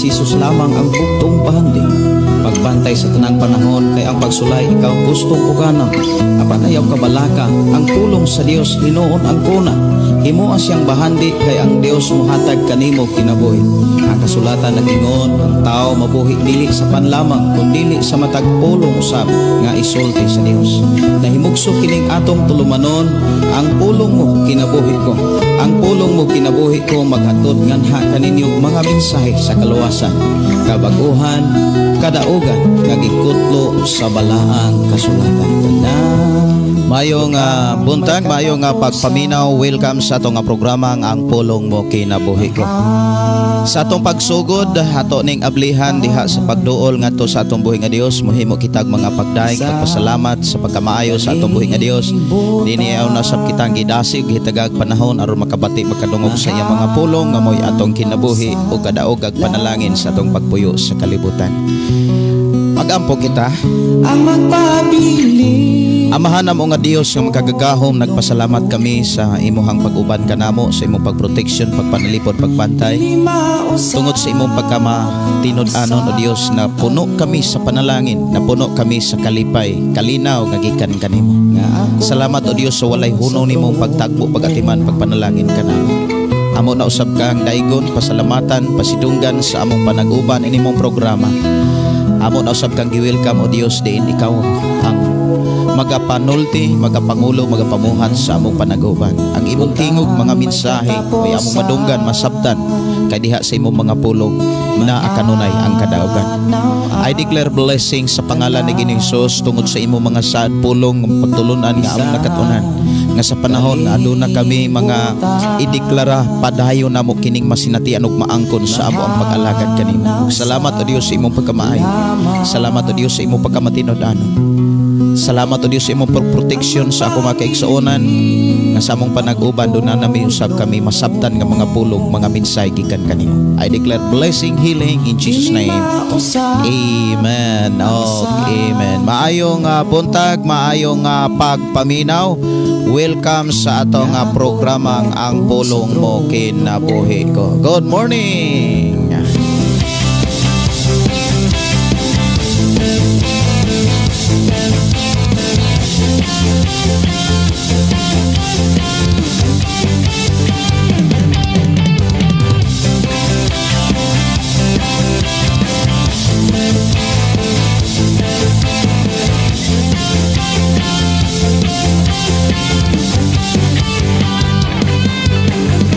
Si Jesus lamang ang buktong bahandi. Pagbantay sa tanang panahon kay ang pagsulay ikaw gustong pugana. Apan ayaw kabalaka, ang pulong sa Dios hinuon ang kuna. Himoa siyang bahandi kay ang Dios mohatag kanimo kinabuhi. Ang kasulatan nag-ingon, ang tao mabuhi dili sa panlamang kun dili sa matag pulong usab nga isulti sa Dios. Nahimugso kining atong tulumanon, ang pulong mo kinabuhi ko. Ang pulong mo kinabuhi ko maghatod nganha kaninyo mga mensahe sa kaluwasan, kabaguhan, kadaugan nga gikutlo sa balaang kasulatan. Tanan. Mayong buntag, mayong pagpaminaw, welcome sa atong programa Ang Pulong Mo Kinabuhi Ko. Sa atong pagsugod, ato ning ablihan diha sa pagduol ngadto sa atong buhi nga Dios, mohimo kitag mga pagdaig, pagpasalamat sa pagkamaayo sa atong buhi nga Dios. Dini aw nasab kitang gidasig hitagag panahon aron makabati makadungog sa iyang mga pulong nga mo'y atong kinabuhi ug kadaogag panalangin sa atong pagpuyo sa kalibutan. Magampo kita. Ang magpabili. Amahan namo nga Dios nga makagagahom, nagpasalamat kami sa imuhang pag-uban kanamo, sa imong pagproteksyon, pagpanalipod, pagbantay. Tungod sa imong pagkama tinud-anon o Dios, na puno kami sa panalangin, na puno kami sa kalipay, kalinaw nga gikan kanimo. Salamat o Dios sa walay hunaw nimong pagtagbo, pagatiman, pagpanalangin kanamo. Amo na usab kang daigon, pasalamatan, pasidunggan sa among panag-uban inimong programa. Amo na usab kang gi-welcome o Dios diin ikaw ang magapanulti, magapangulo, magapamuhat sa among panaguban. Ang imong tingog, mga mensahe, may among madunggan, masabtan, kay diha sa imong mga pulong na akanunay ang kadaugan. I declare blessing sa pangalan ni Ginoong Hesus tungod sa imong mga saad pulong pagtulunan nga among nakatunan. Nga sa panahon na aduna kami mga ideklara, padayon namo kining masinatian ug maangkon sa amo ang pag-alagad kanimo. Salamat o Dios sa imong pagkamaayo. Salamat o Dios sa imong pagkamatinud-anon. Salamat o Dios sa imong proteksyon sa ako mga kaigsuonan nga sa among panag-uban doon na nami usab kami masabtan nga mga pulong, mga mensahe gikan kanimo. I declare blessing, healing in Jesus' name. Amen. Oh, amen. Maayong buntag, maayong pagpaminaw. Welcome sa atong programang Ang Pulong Mo Kinabuhi Ko. Good morning.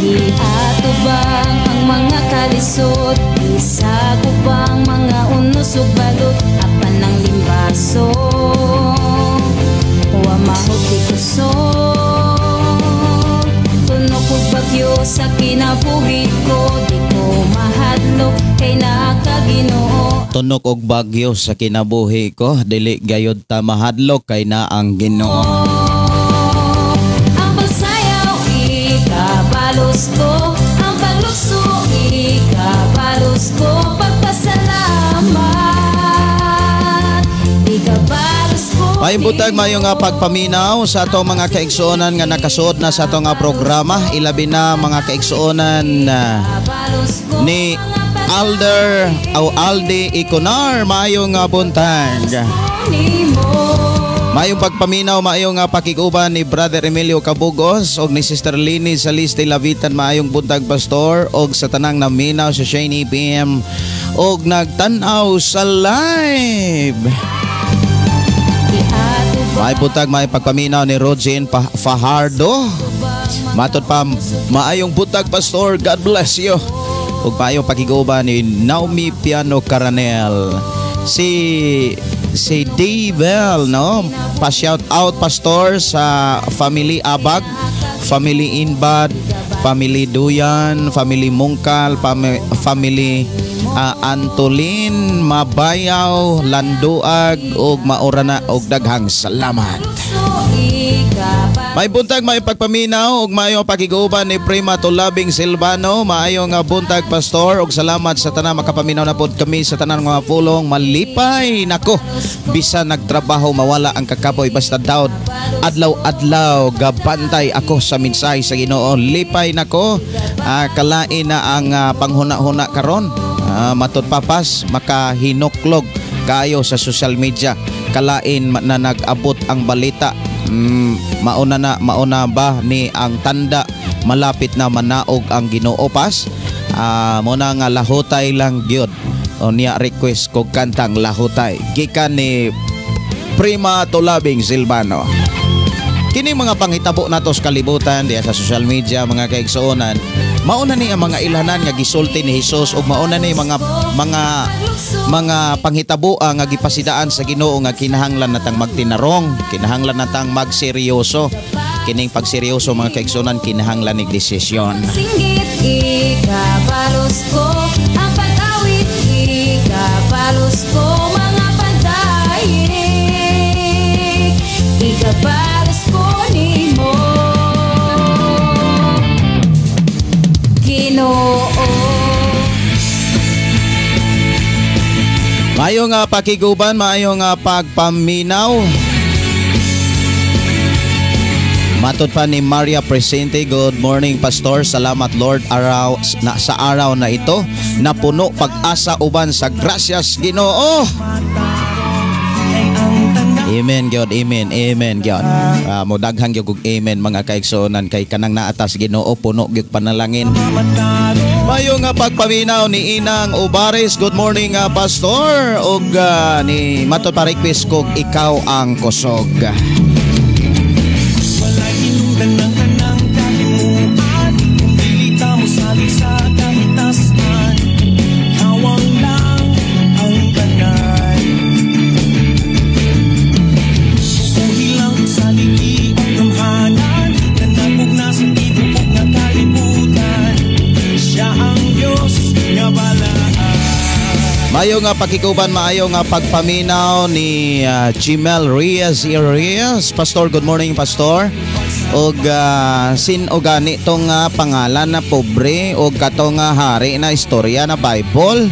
Giatubang ang mga kalisod, isagupang mga unos ug balot, apan ang limbaso wa mahuti kusog. Tunok og bagyo sa kinabuhi ko, di ko mahadlok kay naa ka Ginoo. Tunok og bagyo sa kinabuhi ko, dili gayod ta mahadlok kay naa ang Ginoo. Ang pagsayaw ikabalos ko, ang paglukso ikabalos ko, pagpasalamat ikabalos ko. Maayong buntag, maayong pagpaminaw sa atong mga kaigsuonan nga nakasuod na sa atong programa, ilabi na mga kaigsuonan ni Alder o Aldi Iconar. Maayong buntag. Maayong pagpaminaw, maayong pakiguban ni Brother Emilio Cabugos og ni Sister Lini Saliste Lavitan. Maayong buntag, Pastor, og sa tanang naminaw sa Shiny PM og nagtan-aw sa live. Maayong buntag, maayong pagpaminaw ni Rogin Fajardo. Matod pa, maayong buntag, Pastor, God bless you. Ug maayong pakiguban ni Naomi Piano Caranel. Si Dave, no? Pa-shout out, Pastor, sa family Abag, family Inbad, family Duyan, family Mungkal, family Antolin, Mabayaw, Landuag ug maura na og daghang salamat. May buntag, may pagpaminaw ug maayong pakiguban ni Prima Tulabing Silvano. Maayong buntag, Pastor, ug salamat sa tanan makapaminaw na pod kami sa tanan mga pulong malipay nako. Bisan nagtrabaho mawala ang kakapoy basta daw adlaw-adlaw gabantay ako sa mensahe sa Ginoo. Lipay nako, kalain na ang panghuna-huna karon. Matod papas makahinuklog kayo sa social media, kalain na nag-abot ang balita. Mauna na, mauna ba ni ang tanda malapit na manaog ang Ginoo pas? Muna nga lahutay lang gyud. O niya request kog kantang Lahutay gikan ni Prima Tulabing Silvano. Kini mga panghitabo nato sa kalibutan diya sa social media mga kaigsuonan, mauna ni ang mga ilhanan nga gisulti ni Hesus ug mauna ni mga mga mga panghitabo nga gipasidaan sa Ginoo nga kinahanglan natang magtinarong, kinahanglan natang magseryoso. Kining pagseryoso mga kaigsuonan, kinahanglan nig desisyon. Singgit ikabalos ko ang pag-awit, ikabalos ko mga pagdaig, ikabalos ko nimo Ginoo. Maayo nga pakiguban, maayo nga pagpaminaw. Matod pa ni Maria Presente, good morning Pastor, salamat Lord araw na, sa araw na ito napuno pag-asa uban sa gracias Ginoo. Amen God, amen, amen God. Modaghang gyud og amen mga kaigsuonan kay kanang naatas Ginoo puno gyud panalangin. Mayo nga pagpaminaw ni Inang Ubares, good morning Pastor, ug ni matod pa request kog Ikaw ang Kusog. Maayo nga pakikuban, maayo nga pagpaminaw ni Jimel Reyes Reyes. Pastor, good morning Pastor. Og sin-o gani tong pangalan na pobre og katong hari na istorya na Bible.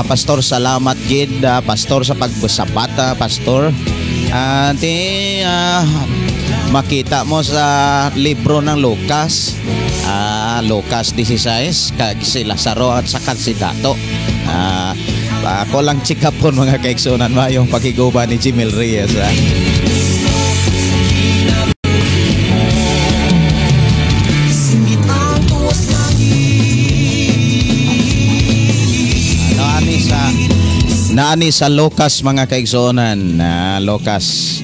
Pastor, salamat gid Pastor sa pagbusabat, Pastor. Makita mo sa libro ng Lucas. Lucas 16 kag si Lazaro at saka si Dato. Ako lang chikapon mga kaigsunan, maayong pakiguba ni Jimel Reyes. Naani sa Lucas mga kaigsunan, Lucas.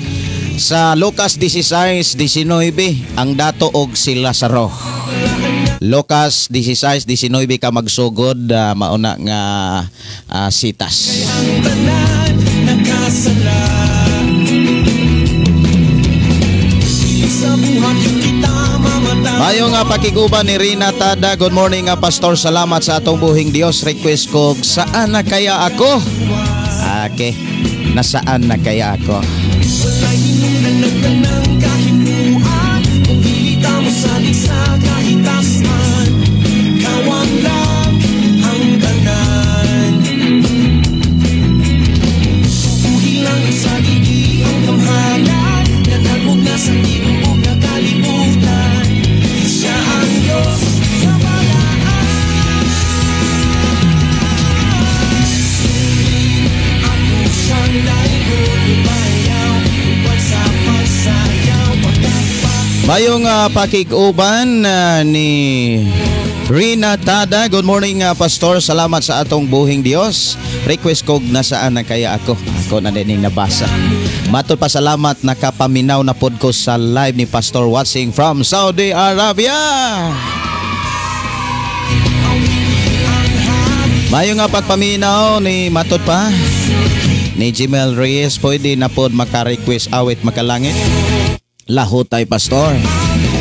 Sa Lucas 16:19 ang dato og si Lazaro. Lucas 16:19 ka magsugod, mauna nga sitas. Mayo nga pakiguban ni Rina Tada, good morning nga Pastor, salamat sa atong buhing Dios. Request ko, saan na kaya ako? Okay, nasaan na kaya ako? Mayong pakig-uban ni Rina Tada. Good morning Pastor, salamat sa atong buhing Dios. Request kog nasaan na kaya ako. Ako na din nabasa. Matod pa salamat, nakapaminaw na pod ko sa live ni Pastor watching from Saudi Arabia. Mayo nga pagpaminaw ni matod pa ni Jimel Reyes, pwede na pod maka-request awit makalangit. Lahutay Pastor.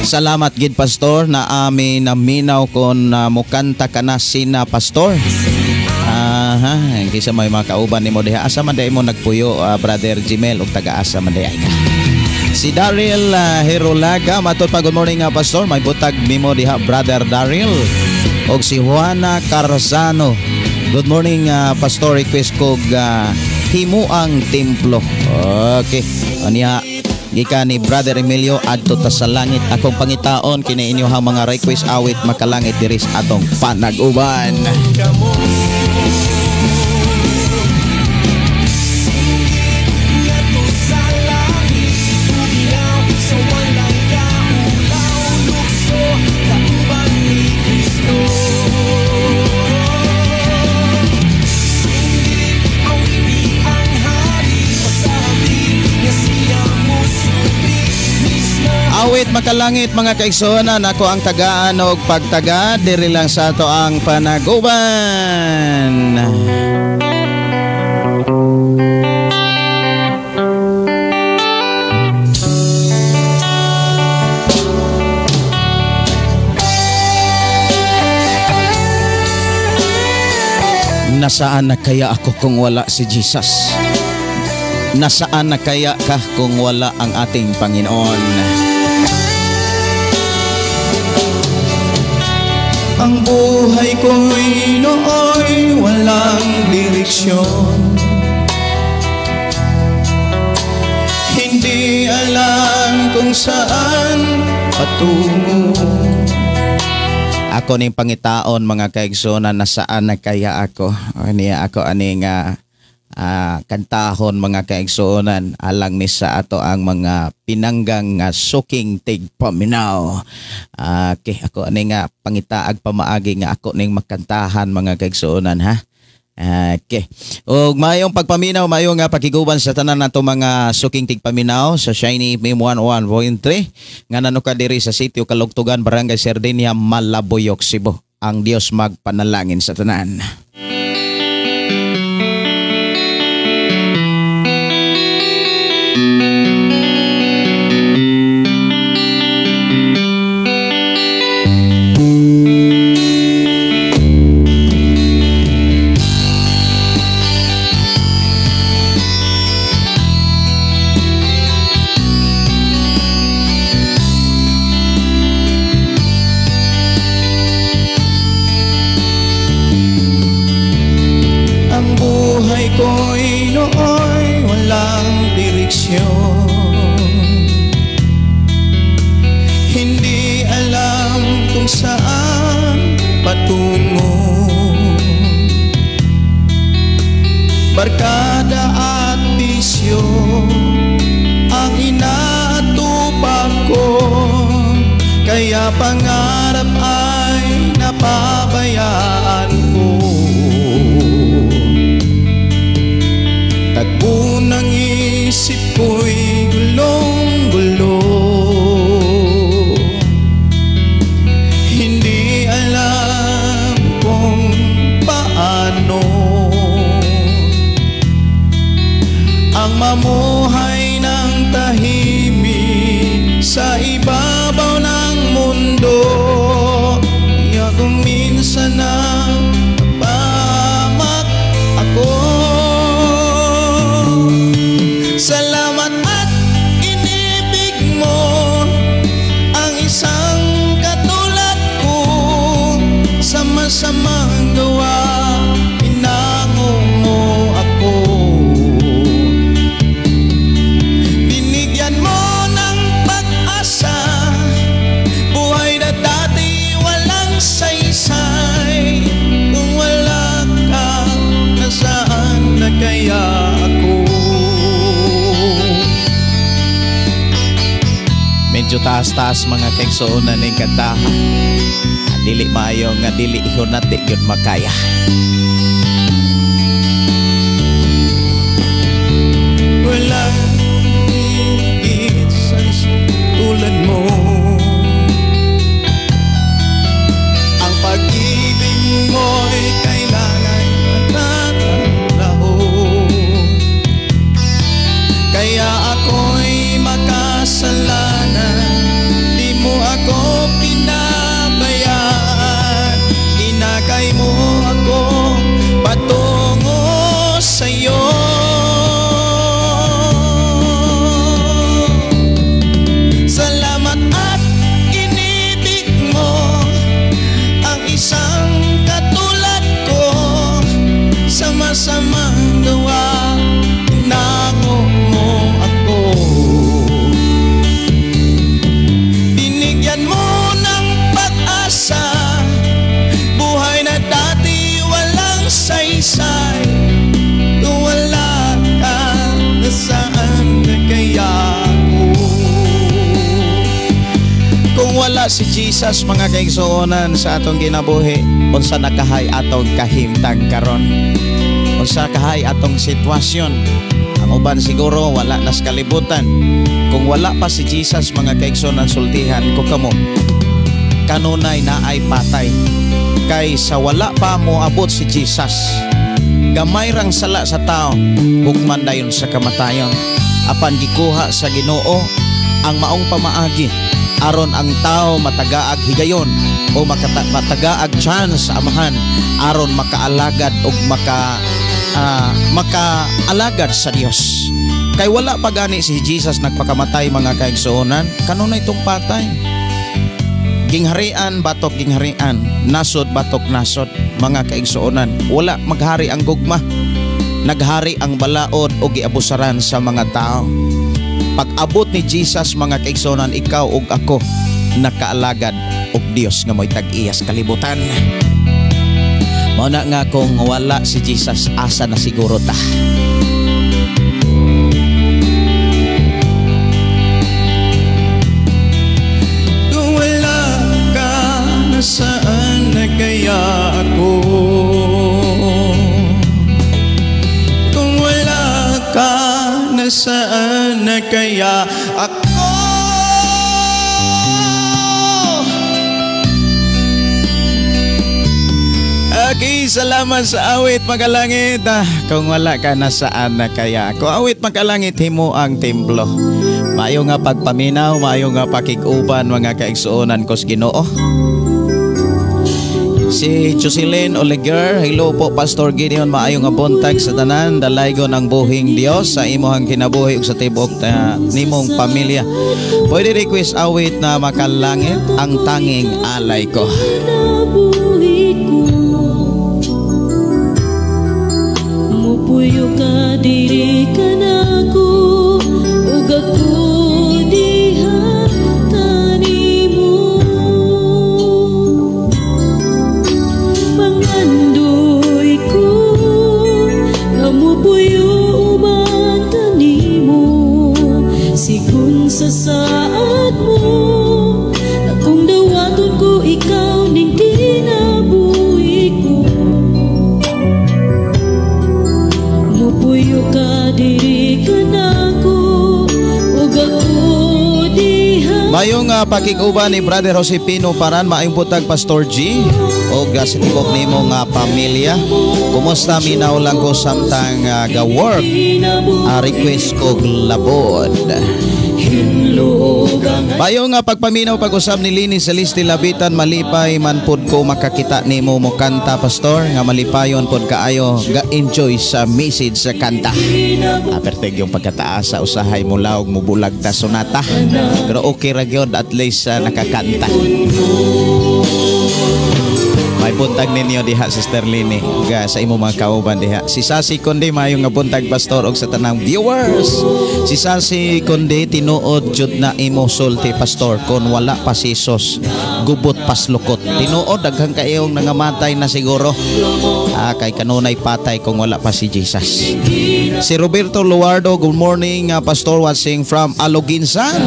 Salamat gid Pastor na ami naminaw kon mukanta ka na sina Pastor. Aha, kisa may mga kauban nimo diha. Asa man diay mo nagpuyo, Brother Jimel, og taga-asa man diay ka. Si Daryl Herolaga, matod pa good morning Pastor, may butag nimo diha Brother Daryl. Og si Juana Carzano. Good morning Pastor, request kog himuang templo. Okay. Aniya Gikan ni Brother Emilio adto ta sa langit akong pangitaon kini inyohang mga request awit makalangit diri sa atong panag-uban. Awit makalangit mga kaigsuonan, ako ang tagaan og pagtaga diri lang sa ato ang panaguban. Nasaan na kaya ako kung wala si Jesus? Nasaan na kaya ka kung wala ang ating Panginoon? Ang buhay ko'y nooy walang direksyon, hindi alam kung saan patungo. Ako ning pangitaon mga kaigsuonan, nasaan na kaya ako? Niya ako aning kantahon mga kaigsuonan alang ni sa ato ang mga pinanggang suking tigpaminaw. Okay, ako ani nga pangitaag pamaagi nga ako ning makantahan mga kaigsuonan ha. Okay. Og maayong pagpaminaw, maayong nga pakiguban sa tanan nato mga suking tigpaminaw sa Shiny FM 101.3 nga nanuka diri sa sitio Kalugtugan, Barangay Sardinia, Malabuyoc, Cebu. Ang Dios magpanalangin sa tanan. Hindi alam kung saan patungo. Barkada at bisyo ang inatupag ko, kaya pangarap ay napabayaan ko. Tagpo ng isip ko'y gulong-gulo, hindi alam kung paano ang mamuhay ng tahimik sa ibabaw ng mundo. Kaya kung minsan na napahamak ako, salamat at inibig mo ang isang katulad ko. Sa masamang gawa, pinango mo ako. Binigyan mo ng pag-asa, buhay na dati walang saysay. Kung wala ka, nasaan na kaya ako? Medyo taas-taas mga kaigsuonan ning kanta. Dili maayo nga dili ihunat di gyud makaya. Walang higit sa tulad mo, ang pag-ibig mo'y kailangan matatraho. Kaya ako'y makasalanan, di mo ako pinabayaan. Inakay mo ako patungo sa'yo. Salamat at inibig mo ang isang katulad ko. Sa masamang gawa, inako mo ako. Kung wala si Jesus, mga kaigsuonan, sa atong kinabuhi, unsa na kahay atong kahimtang karon? Unsa kahay atong sitwasyon? Ang uban siguro wala na sa kalibutan. Kung wala pa si Jesus, mga kaigsuonan, sultihan ko kamo, kanunay na ay patay. Kay sa wala pa moabot si Jesus, gamay rang sala sa tao, hukman dayon sa kamatayon. Apan gikuha sa Ginoo ang maong pamaagi aron ang tao matagaag higayon o matagaag chance sa Amahan aron makaalagad og makaalagad sa Dios. Kay wala pa gani si Jesus nagpakamatay, mga kaigsuonan, kanunay itong patay. Gingharian batok gingharian, nasod batok nasod, mga kaigsuonan. Wala maghari ang gugma, naghari ang balaod o giabusaran sa mga tao. Pag-abot ni Jesus, mga kaigsuonan, ikaw ug ako nakaalagad og Dios nga mo'y tag-iyas kalibutan. Mao na nga kung wala si Jesus, asa na siguro ta? Kung wala ka, nasaan na kaya ako? Kung wala ka, nasaan na kaya ako? Okay, salamat sa awit makalangit. Kung wala ka, nasaan na kaya ako? Awit makalangit, himo ang templo. Maayo nga pagpaminaw, maayo nga pakig-uban, mga kaigsuonan ko sa Ginoo. Si Jocelyn Oleguer, hello po Pastor Gideon, maayo nga buntag sa tanan, dalaygon ang buhing Dios sa imuhang kinabuhi ug sa tibuok nimong pamilya. Pwede request awit na makalangit, ang tanging alay ko. Mupuyo ka diri kanako ug ako diha kanimo. Mangandoy ko nga mupuyo uban kanimo, sigun sa saad mo akong dawaton ko ikaw ning kinabuhi ko. Mupuyo ka diri kanako ug ako diha. Mayong pakig-uban ni Brother Josepino Paran, maayong buntag Pastor G og sa tibok nimo nga pamilya. Kumusta, minaw lang ko samtang ga-work. Request kog labod. Maayong pagpaminaw pag-usab ni Lini Celeste Labitan, malipay man pod ko makakita nimo mo kanta Pastor, nga malipayon pod kaayo ga-enjoy sa message sa kanta. Perteg yung pagkataas sa usahay mo laog mo bulag ta sonata. Pero okay ra gyud, at least nakakanta. May buntag ninyo diha, Sister Lini, ga sa imo mga kauban diha. Si Sasi Conde, maayong nga buntag Pastor og sa tanang viewers. Si Sasi Conde, tinuod jud na imo sulti Pastor, kon wala pa si Jesus, gubot paslukot. Tinuod daghang kaayong nangamatay na siguro. Kay kanunay patay kung wala pa si Jesus. Si Roberto Luardo, good morning Pastor, watching from Aloginsan.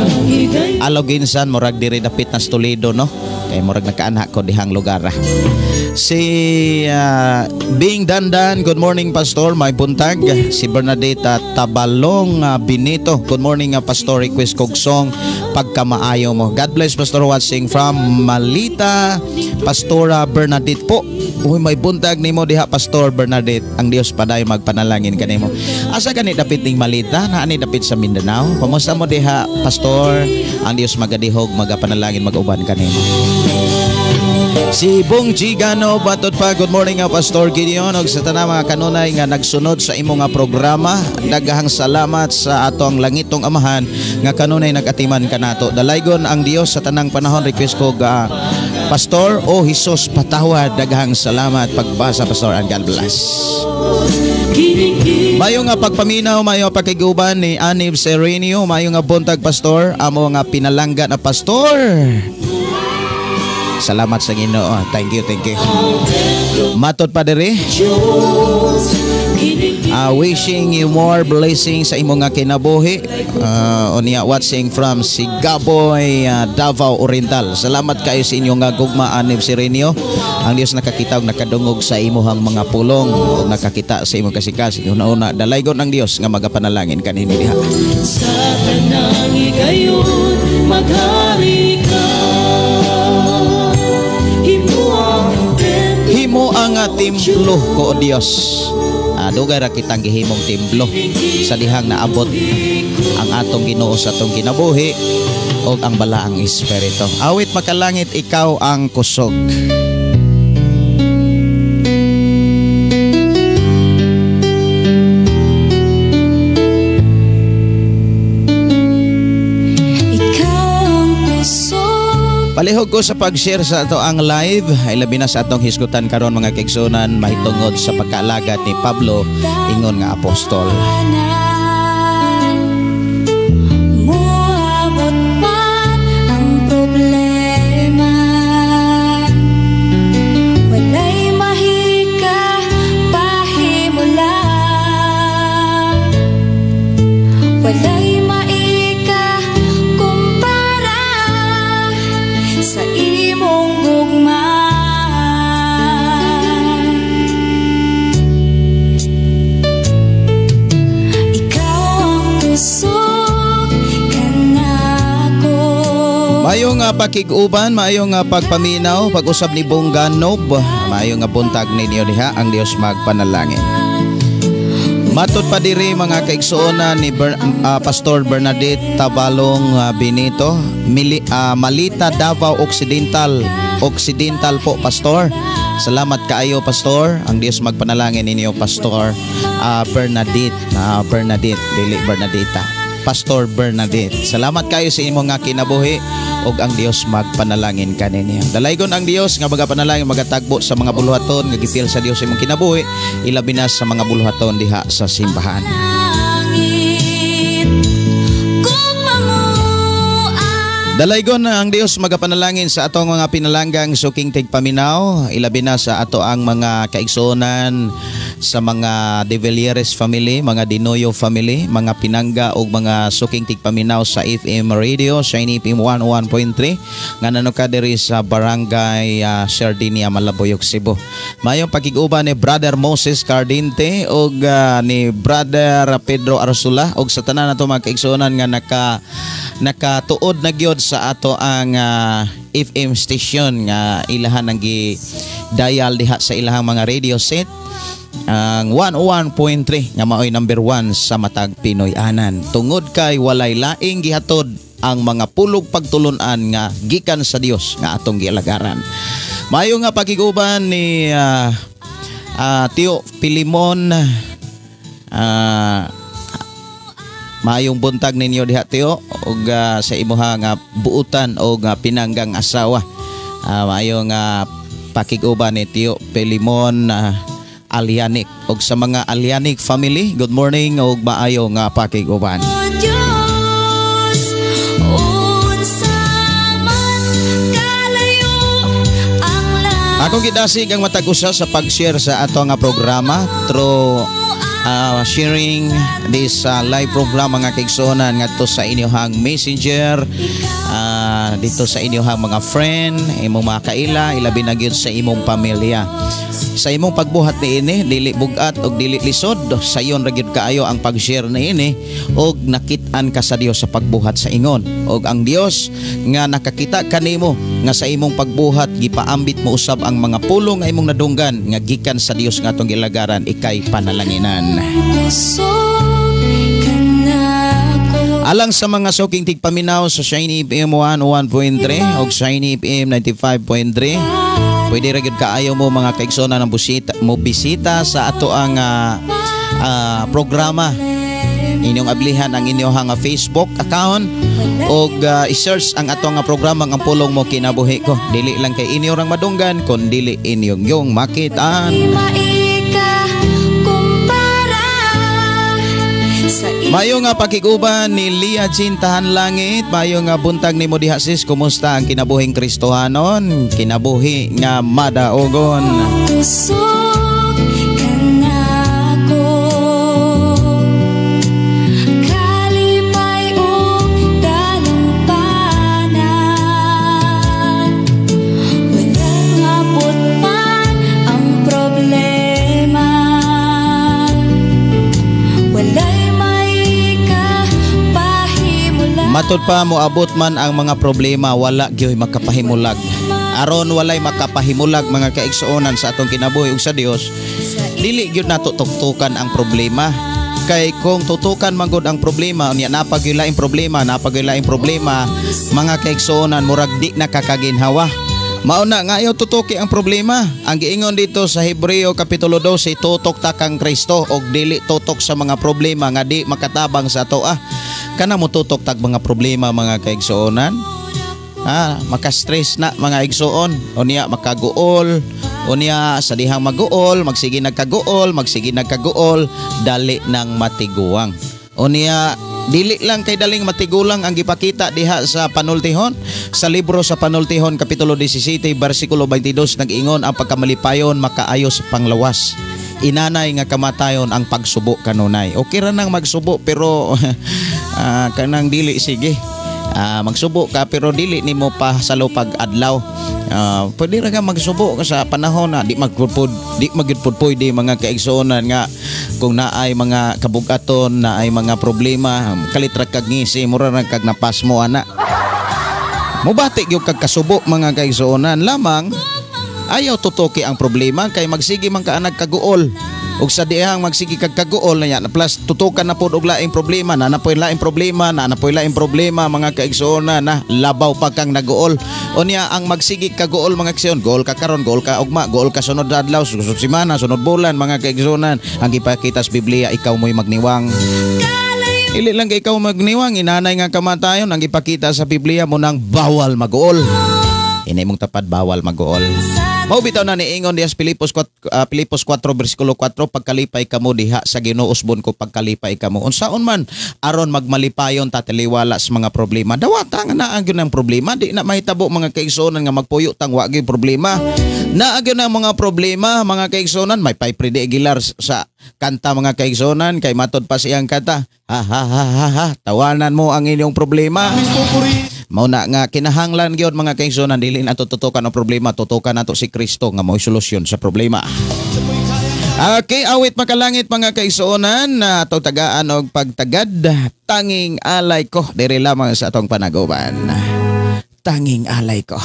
Aloginsan, murag diri dapit na sa Toledo, no? Kay murag nakaanha ko dihang lugar. Si Bing Dandan, good morning Pastor, may buntag. Si Bernadette Tabalong Benito, good morning Pastor, request kog song pagkamaayo mo. God bless Pastor, watching from Malita, Pastora Bernadette po. Uy, may buntag nimo diha Pastor Bernadette. Ang Dios paday magpanalangin kanimo. Asa kani dapit ning Malita? Naa ni dapit sa Mindanao? Kumusta mo diha Pastor? Ang Dios magadihog, magapanalangin, mag-uban kanimo. Si Bong Gigano batod pa, good morning Pastor Gideon og sa tanang mga kanunay nga nagsunod sa imo nga programa. Daghang salamat sa atong langitong amahan nga kanunay nagatiman kanato. Dalaygon ang Dios sa tanang panahon. Request ko Pastor o Jesus patawad. Daghang salamat pagbasa Pastor, and God bless. Mayo nga pagpaminaw, mayo pakiguban ni Anib Serenio, mayo nga buntag Pastor, amo nga pinalangga na Pastor. Salamat sa Ginoo. Thank you, thank you. Matod pa diri. Wishing you more blessings sa imong nga kinabuhi. Unya watching from Sigaboy, Davao Oriental. Salamat kayo sa inyong nga gugma, Anib Sirenio. Ang Dios nakakita ug nakadungog sa imuhang mga pulong ug nakakita sa imong kasikasig. Una-una dalaygon ang Dios nga magapanalangin kanini diha. Sa tanang higayon, maghari ka. Himo ang templo ko, O Dios. Dugay ra kitang gihimong templo sa dihang naabot ang atong Ginoo sa atong kinabuhi ug ang balaang espiritu. Awit makalangit, ikaw ang kusog. Palihog ko sa pag-share sa ato ang live ay labi na sa atong hisgutan karon mga kaigsunan mahitungod sa pagkaalagad ni Pablo ingon nga apostol. Muabot man ang problema, walay mahika pahimula, walay maika kumpara sa imong gugma. Ikaw ang kusog kanako. Maayong pakig-uban, maayong pagpaminaw, pag-usab ni Bonganob, maayong buntag ninyo diha, ang Dios magpanalangin. Matod pa diri mga kaigsuonan ni Pastor Bernadette Tabalong Benito, Malita, Davao Occidental. Occidental po, Pastor. Salamat kaayo, Pastor. Ang Dios magpanalangin ninyo, Pastor Bernadette. Bernadette, dili Bernadetta. Pastor Bernadette. Salamat kayo sa imong nga kinabuhi ug ang Dios magpanalangin kaninyo. Dalaygon ang Dios nga magapanalangin magatagbo sa mga buluhaton nga gipil sa Dios imong kinabuhi, ilabi na sa mga buluhaton diha sa simbahan. Dalaygon ang Dios magapanalangin sa atong mga pinalanggang suking tigpaminaw, ilabi na sa ato ang mga kaigsuonan sa mga De Villieres family, mga Dinoyo family, mga pinangga og mga suking tigpaminaw sa FM Radio, Shiny FM 101.3 nga nanuka diri sa Barangay Sardinia, Malabuyoc, Cebu. Mayong pakig-uban ni Brother Moses Cardinte og ni Brother Pedro Arsula og sa tanan nato mga kaigsuonan nga nakatuod na gyud sa ato ang FM station nga ilahan ang gi-dial diha sa ilahang mga radio set ang 101.3 nga maoy number 1 sa matag Pinoy-anan. Tungod kay walay laing gihatod ang mga pulog pagtulun-an nga gikan sa Dios nga atong gialagaran. Maayo nga pakig-uban ni Tio Pilimon. Maayong buntag ninyo diha, Tio, og sa imuha nga buutan og pinanggang asawa. Maayong pakig-uban ni Tio Pilimon Alianik og sa mga Alianik family, good morning og maayo nga pakig-uban. Diyos, unsa man kalayo ang langit. Akong gidasig ang matag usa sa pag-share sa ato nga programa through sharing this live program mga kaigsuonan ngadto sa inyohang messenger, dito sa inyohang mga friend, imong mga kaila, ilabi na gyud sa imong pamilya. Sa imong pagbuhat niini, dili bug-at og dili lisod, sayon ra gyud kaayo ang pag-share niini og nakit-an ka sa Dios sa pagbuhat sa ingon. Og ang Dios nga nakakita kanimo nga sa imong pagbuhat gipaambit mo usab ang mga pulong nga imong nadunggan nga gikan sa Dios nga atong gilagaran, ikay panalanginan. Alang sa mga suking tigpaminaw sa Shiny FM 101.3 og Shiny FM 95.3, pwede ra gyud kaayo mo mga kaigsoona ng busita, mo bisita sa ato ang programa. Inyong ablihan ang inyong Facebook account og i-search ang ato nga programa ang Pulong Mo Kinabuhi Ko. Dili lang kay inyo rang madunggan kun dili inyong yung makitaan. Mayo nga pakiguban ni Lia Jean Tahan Langit. Mayo nga buntag nimo diha sis, kumusta ang kinabuhing Kristohanon? Kinabuhi nga madaogon. Kusog kanako. Matod pa moabot man ang mga problema, wala gyoy makapahimulag. Aron walay makapahimulag mga kaigsuonan sa atong kinabuhi ug sa Dios, dili gyud nato tuktukan ang problema. Kay kung tutukan man gud ang problema, unya napagyoy laing problema, napagyoy laing problema, mga kaigsuonan, murag di nakakaginhawa. Mauna nga ayaw tutuki ang problema. Ang giingon dito sa Hebreo Kapitulo 12, tutok ta kang Kristo og dili tutok sa mga problema nga di makatabang sa atoa. Kana mo tutok tag mga problema mga kaigsuonan. Maka-stress na mga igsuon. Unya makaguol, unya sa dihang maguol, magsige nagkaguol, magsige nagkaguol, dali nang matiguang. Unya dili lang kay daling matigulang ang gipakita diha sa panultihon. Sa libro sa Panultihon Kapitulo 17 versikulo 22 nag-ingon ang pagkamalipayon makaayos panglawas. Inanay nga kamatayon ang pagsubo kanunay. Okay ra nang magsubo pero kanang dili sige. Magsubo ka pero dili nimo pa sa lupag adlaw. Pwede ra ka magsubo sa panahon na di magpud di magyud pwede mga kaigsuonan nga kung naay mga kabugaton, naay mga problema, kalit ra kag ngisi, mura ra kag napasmo ana. Mubati gyud kag kasubo mga kaigsuonan, lamang ayaw tutuki ang problema kay magsige man ka anag kaguol. Ug sa dihang magsige kag kaguol na yan, plus tutukan na pod og laing problema, na napoy laing problema, na napoy laing problema mga kaigsuonan, na labaw pa kang naguol. Unya ang magsige kaguol mga kaigsuonan, gool ka karon, gool ka ugma, gool ka sunod adlaw, sunod semana, sunod bulan mga kaigsuonan. Ang gipakita sa Biblia, ikaw mo'y magniwang. Ili lang kay ikaw magniwang, inanay nga kamatayon ang gipakita sa Biblia mo nang bawal maguol. Inay mong tapad, bawal maguol. Mao bitaw na niingon diha sa Filipos 4, Filipos 4 bersikulo 4, pagkalipay kamo diha sa Ginoo, usbon ko pagkalipay kamo. Unsaon man aron magmalipayon ta taliwala sa mga problema. Dawata nga naa gyud ang problema, di na mahitabo mga kaigsuonan nga magpuyo tang wa gyud problema. Naa gyud ang mga problema mga kaigsuonan, may pay gilar sa kanta mga kaigsuonan kay matod pa siyang kanta. Ha ha ha ha ha, tawanan mo ang inyong problema. Mao na nga kinahanglan gyud mga kaigsuonan, dili nato tutukan ang problema, tutukan nato si Kristo nga mao'y solusyon sa problema. Okay, awit makalangit mga kaigsuonan na atong tagaan og pagtagad, tanging alay ko diri lamang sa atong panaguban. Tanging alay ko.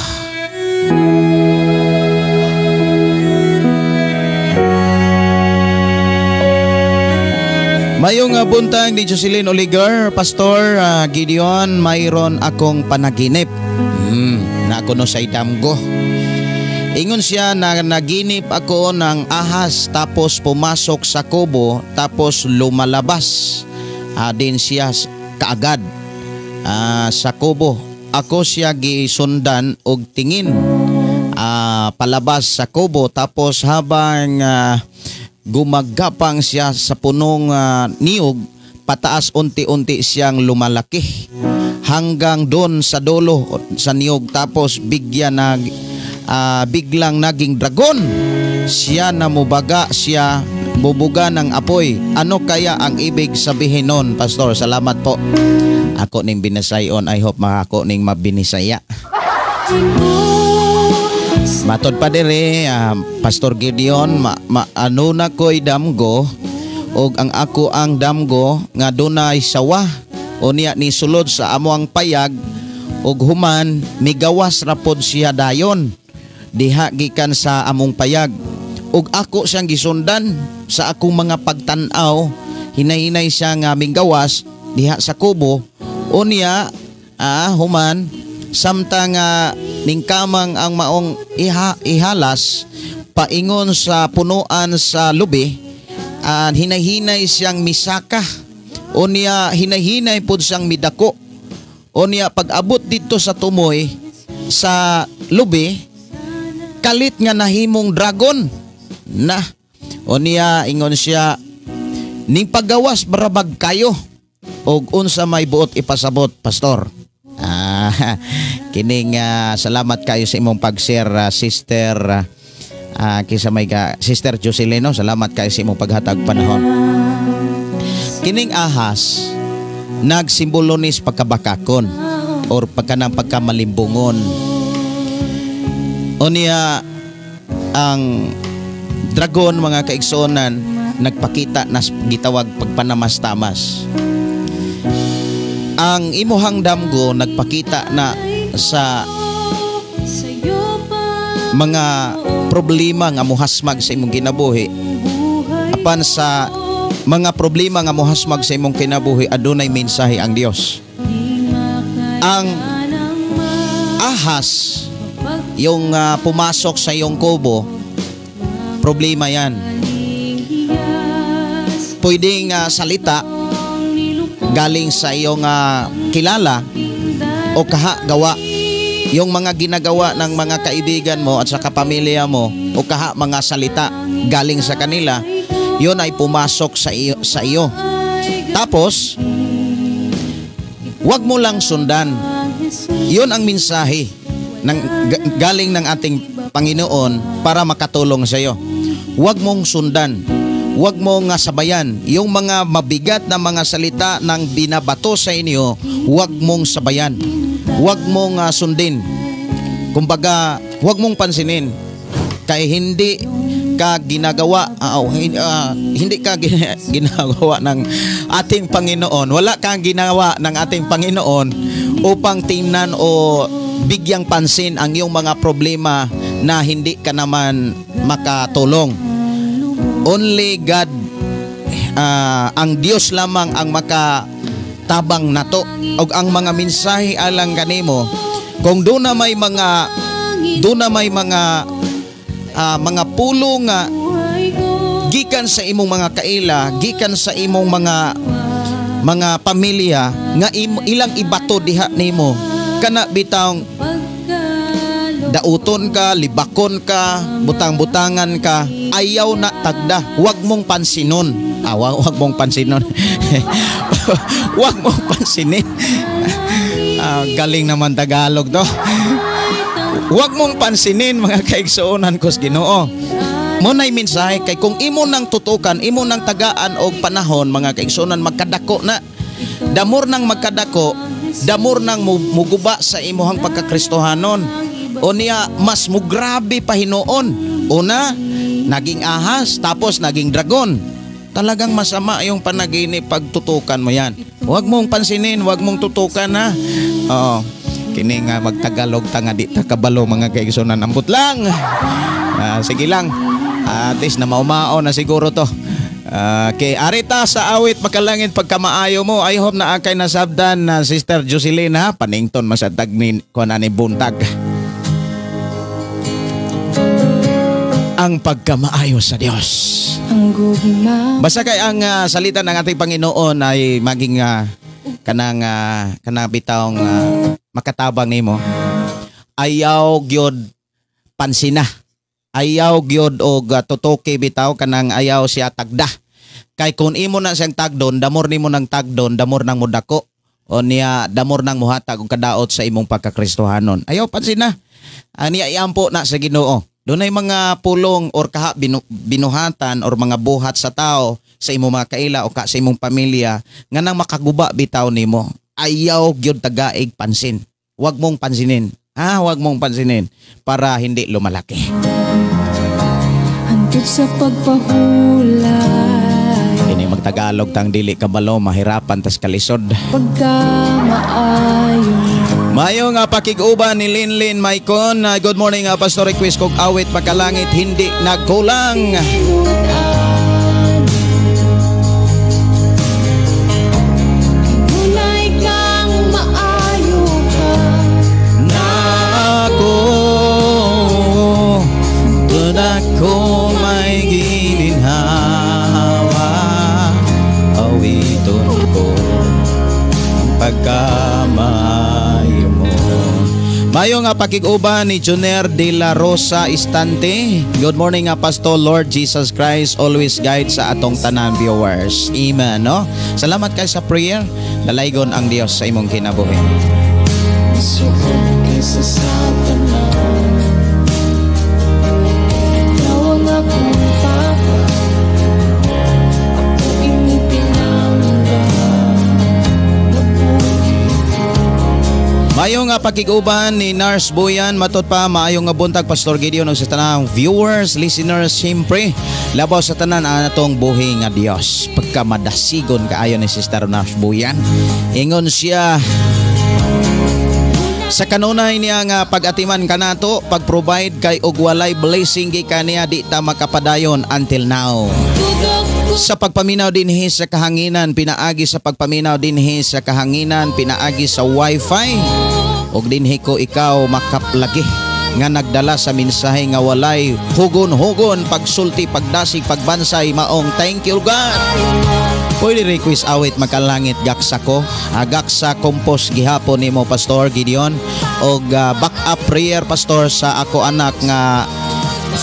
Mayong buntag ni Jocelyn Oligar, Pastor Gideon, mayroon akong panaginip. Na ako no sa idamgo. Ingon siya na naginip ako ng ahas tapos pumasok sa kubo tapos lumalabas din siya kaagad sa kubo. Ako siya gisundan og tingin palabas sa kubo tapos habang gumagapang siya sa punong niyog, pataas unti-unti siyang lumalaki hanggang doon sa dulo sa niyog tapos bigyan biglang naging dragon siya, namubaga siya, bubuga ng apoy. Ano kaya ang ibig sabihin nun, Pastor? Salamat po. Ako ning binasayon, I hope makako ning mabinisaya. Matod pa dire, Pastor Gideon, ano na ko'y damgo og ang ako ang damgo nga dunay sawa unya ni sulod sa amo ang payag og human migawas ra pod siya dayon diha gikan sa among payag og ako siyang gisundan sa akong mga pagtan-aw, hinay-hinay siya nga minggawas diha sa kubo unya human samtang ningkamang ang maong ihalas paingon sa punuan sa lubi, hinay-hinay siyang misaka unya hinay-hinay pod siyang midako unya pag-abot dito sa tumoy sa lubi kalit nga nahimong dragon na unya ingon siya ning paggawas barabag kayo og unsa may buot ipasabot, Pastor. Kining salamat kayo sa imong pag-share, sister kisa may ka, Sister Jocelyn, salamat kayo sa imong paghatag panahon. Kining ahas nagsimbolo ni sa pagkabakakon or pagkanang pagkamalimbungon. Unya ang dragon mga kaigsuonan nagpakita na gitawag pagpanamastamas. Ang imuhang damgo nagpakita na sa mga problema nga muhasmag sa imong kinabuhi. Apan sa mga problema nga muhasmag sa imong kinabuhi, adunay mensahe ang Dios. Ang ahas, yung pumasok sa iyong kubo, problema yan. Pwedeng salita galing sa iyong kilala o kaha gawa. Yung mga ginagawa ng mga kaibigan mo at sa kapamilya mo o kaha mga salita galing sa kanila, yun ay pumasok sa iyo. Tapos, wag mo lang sundan. Yun ang mensahe ng, galing ng ating Panginoon para makatulong sa iyo. Wag mong sundan. Wag mong sabayan. Yung mga mabigat na mga salita ng binabato sa inyo, wag mong sabayan. Wag mong sundin. Kumbaga, wag mong pansinin. Kay hindi ka ginagawa, hindi ka ginagawa ng ating Panginoon. Wala kang ginawa ng ating Panginoon upang tingnan o bigyang pansin ang iyong mga problema na hindi ka naman makatulong. Only God, ang Dios lamang ang makatabang nato og ang mga mensahe alang kanimo. Kung doon na may mga mga pulo nga gikan sa imong mga kaila, gikan sa imong mga pamilya nga ilang ibato diha nimo, kana bitawng dauton ka, libakon ka, butang-butangan ka, ayaw na tagda, wag mong pansinon. Wag mong pansinon. Wag mong pansinin. Galing naman Tagalog to. Wag mong pansinin, mga kaigsuonan ko sa Ginoo. Mo na'y mensahe kay kung imo nang tutukan, imo nang tagaan og panahon, mga kaigsuonan, magkadako na. Damor nang magkadako, damor nang muguba sa imuhang pagkakristohanon. O niya, mas mugrabe pa hinuon. Una, naging ahas, tapos naging dragon. Talagang masama yung panaginip pag tutukan mo yan. Huwag mong pansinin, huwag mong tutukan ha. Oo. Kini nga magtagalog ta nga di ta kabalo, mga kaigsunan, ambot lang. Sige lang. At least na maumao na siguro to. Okay, arita sa awit makalangit pagkamaayo mo. I hope na akay nasabdan na Sister Jocelyn ha. Panington masatag ni kuan ani buntag. Ang pagkamaayo sa Dios. Basta kay ang salita ng ating Panginoon ay maging kanang kanang bitawng makatabang nimo. Ayaw gyud pansina. Ayaw gyud og tutuki bitaw, kanang ayaw siya tagda. Kay kung imo na siyang tagdon, damor nimo nang tagdon, damor nang mudako. O niya damor nang muhatag og kadaot sa imong pagkakristohanon. Ayaw pansina. Niya iampo na sa Ginoo. Dunay mga pulong or kaha binuhatan or mga buhat sa tao sa imong mga kaila o ka sa imong pamilya nga nang makaguba bitaw nimo. Ayaw gyud tagaig pansin. Wag mong pansinin. Wag mong pansinin para hindi lumalaki. Hantod sa pagpahulay. Ini magtagalog tang dili kabalo, mahirapan tas kalisod. Pagkamaayo. Mayo nga pakig-uban ni Linlin Maicon. Good morning, Pastor. Request kog awit makalangit hindi nagkulang. Tunay kang maayo ka nako, doon ako may gininhawa. Awiton ko ang pagkamaayo mo. Mayo nga pakig-uban ni Juner de la Rosa Istante. Good morning nga Pastor. Lord Jesus Christ always guide sa atong tanan viewers. Amen, no? Salamat kay sa prayer. Dalaygon ang Dios sa imong kinabuhi. Suot kaysa sa tanan, ikaw ang akong papa, ako imong pinangga. Mayo Mayo nga pakiguban ni Nars Boyan, matod pa maayo nga buntag Pastor Gideon ug sa tanang viewers, listeners, siyempre labaw sa tanan ang atong buhi nga Dios. Pagkamadasigon kaayo ni Sister Nars Boyan. Ingon siya sa kanunay niya nga pag-atiman kanato, pag-provide kay og walay blessing gikan niya di ta makapadayon until now. Sa pagpaminaw dinhi sa kahanginan, pinaagi sa pagpaminaw dinhi sa kahanginan, pinaagi sa wifi og dinhi ko ikaw makaplagi nga nagdala sa mensahe nga walay hugon-hugon, pagsulti, pagdasig, pagbansay, maong thank you God. Pwede request awit makalangit gaksa ko, gaksa compose gihapon nimo Pastor Gideon og back up prayer Pastor sa ako anak nga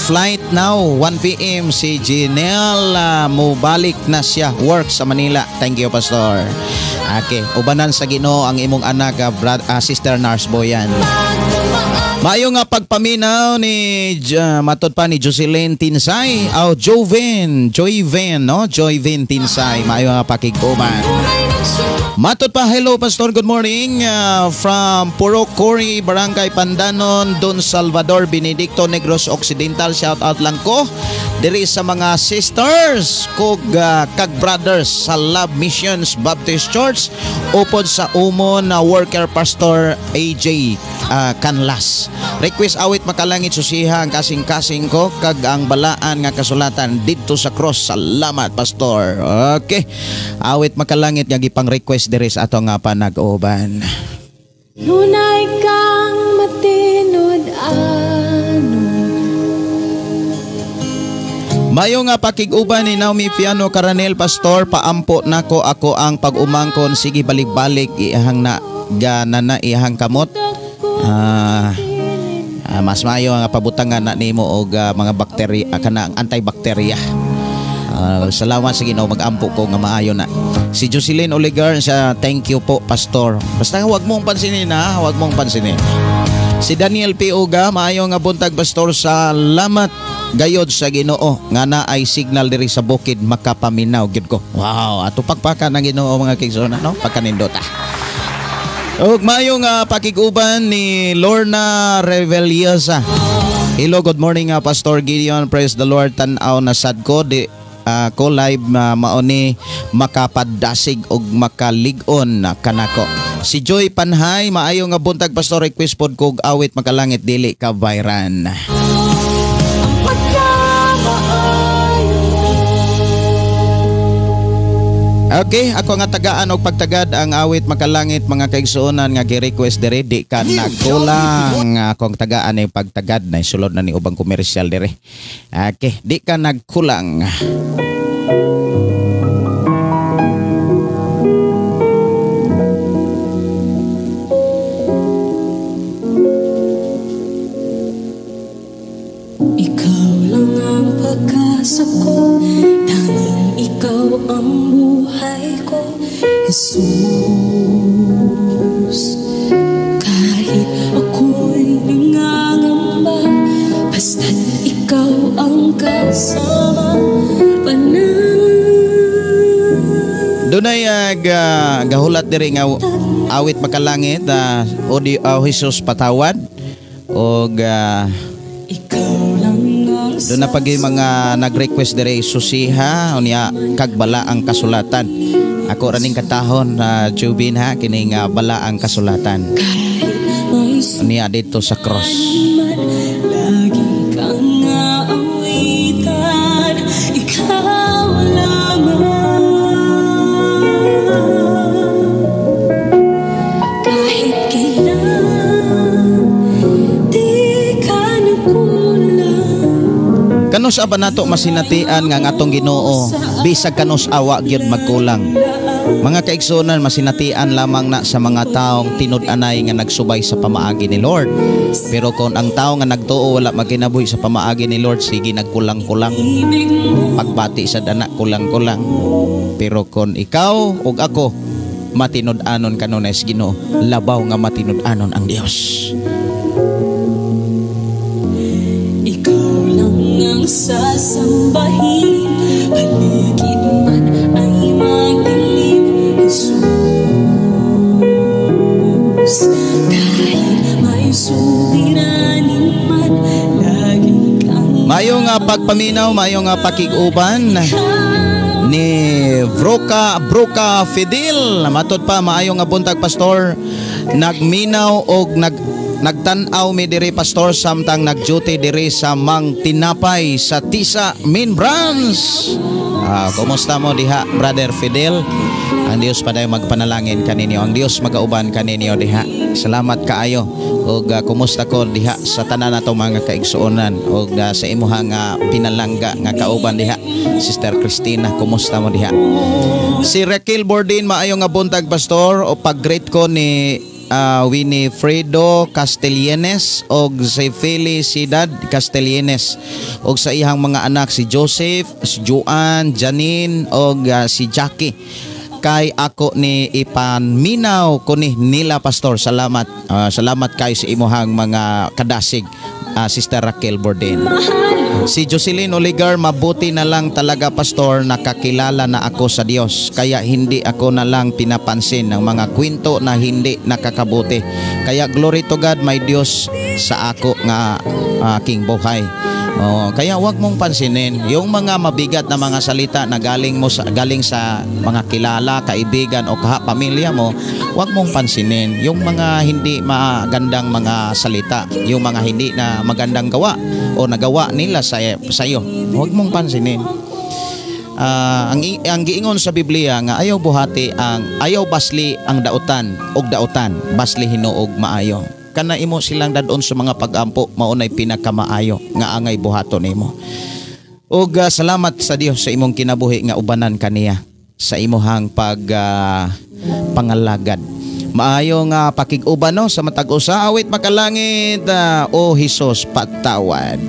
flight now 1 PM si Janelle, mobalik na siya work sa Manila. Thank you Pastor. Okay, ubanan sa Ginoo ang imong anak, Sister Nars Boyan. Maayo nga pagpaminaw ni matod pa ni Jocelyn Tinsay, aw Joven, Joyven, no? Joyven Tinsay, maayo nga pakiguban. Matod pa, hello Pastor, good morning from Purok Cori, Barangay Pandanon, Don Salvador Benedicto, Negros Occidental. Shout out lang ko diri sa mga sisters kog kag brothers sa Love Missions Baptist Church upod sa umon na worker Pastor AJ Canlas. Request awit makalangit susiha ang kasing-kasing ko kag ang balaan nga kasulatan didto sa cross. Salamat Pastor. Okay. Awit makalangit nga gipang request diri sa ato nga panag-uban. Nunay kang matinud-anon. Mayo nga pakig-uban ni Naomi Piano Caranel, Pastor, paampo nako ako ang pag-umangkon, sige balik-balik ihang na ganana ihang kamot. Mas maayo nga pabutangan na nimo og mga bakterya, kanang antibacteria. Salamat sa Ginoo, mag-ampo ko nga maayo na. Si Jocelyn Oligar siya, thank you po Pastor. Basta wag mong pansinin ha, wag mong pansinin. Si Daniel P. Uga, maayo nga buntag Pastor, salamat gayod sa Ginoo nga naay signal diri sa bukid makapaminaw gyud ko. Wow, ato pagpaka ng Ginoo mga kigsona, no? Pagkanindot. Og maayo nga pakig-uban ni Lorna Reveliosa. Hello, good morning Pastor Gideon. Praise the Lord. Tan-aw na sad ko di ko live mao ni makapadasig og makalig-on kanako. Si Joy Panhay, maayo nga buntag Pastor, request pod kog awit makalangit dili ka bayran. Okay, ako nga tagaan og pagtagad ang awit makalangit mga kaigsuonan nga gi-request diri di ka nagkulang. Akong tagaan ay pagtagad na sulod na ni ubang komersyal diri. Okay, di ka nagkulang. Ikaw lang ang pag-asa ko, tanging ikaw ang buhay ko, Jesus. Kahit ako'y nangangamba, basta't ikaw ang kasama. Dunay gahulat diri nga awit makalangit, o di Jesus patawad og doon na pag mga nag-request dire susiha unya kag bala ang kasulatan. Ako ra ning katahon na Jubin ha kining bala ang kasulatan. Unya dito sa cross. Lagi kang aawitan, ikaw lamang. Kahit kailan di ka nagkulang. Kanus ba nato masinatian nga ang atong Ginoo bisag kanus awa gyud magkulang. Mga kaigsuonan, masinatian lamang na sa mga taong tinud-anay nga nagsubay sa pamaagi ni Lord. Pero kung ang tao nga nagtuo wala magkinabuhi sa pamaagi ni Lord, sige nagkulang-kulang. Pagbati sa dana kulang-kulang. Pero kung ikaw ug ako matinud-anon kanunay sa Ginoo, labaw nga matinud-anon ang Dios. Ikaw lang ang sasambahin, paligid man ay madilim, Jesus. Mayo nga pagpaminaw, mayo nga pakig-uban ni Broca Broca Fidel. Matod pa, maayo nga buntag, Pastor. Nagminaw og nagtan-aw mi diri, Pastor, samtang nag-duty diri sa Mang Tinapay sa Tisa Main Branch. Ah, kumusta mo diha, Brother Fidel? Ang Dios padayon magpanalangin kaninyo. Ang Dios magauban kaninyo diha. Salamat kaayo. Ug kumusta ko diha sa tanan nato mga kaigsuonan ug sa imuhang pinalangga nga kauban diha, Sister Christina, kumusta mo diha? Si Raquel Bordin, maayo nga buntag, Pastor, o pag-greet ko ni Winifredo Castellanes og si Felicidad Castellanes og sa iyang mga anak, si Joseph, si Joanne, Janine og si Jackie, kay ako ni ipanminaw ko ni nila, Pastor. Salamat. Salamat kay sa imuhang mga kadasig, Sister Raquel Bordin. Si Jocelyn Oligar, mabuti na lang talaga, Pastor, nakakilala na ako sa Diyos. Kaya hindi ako na lang pinapansin ng mga kwento na hindi nakakabuti. Kaya glory to God, may Diyos sa ako nga aking buhay. Oh, kaya wag mong pansinin yung mga mabigat na mga salita na galing sa mga kilala, kaibigan o kaha pamilya mo, wag mong pansinin yung mga hindi magandang mga salita, yung mga hindi na magandang gawa o nagawa nila sa iyo. Wag mong pansinin. Ang giingon sa Biblia nga ayaw buhati ang ayaw basli ang dautan og dautan, basli hinuog maayo. Kana imo silang dadon sa mga pagampo, maunay pinakamaayo nga angay buhaton nimo. Ug salamat sa Dios sa imong kinabuhi nga ubanan kaniya sa imuhang pag pangalagad. Maayo nga pakig-uban, no, sa matag usa, awit makalangit, O Hesus patawad.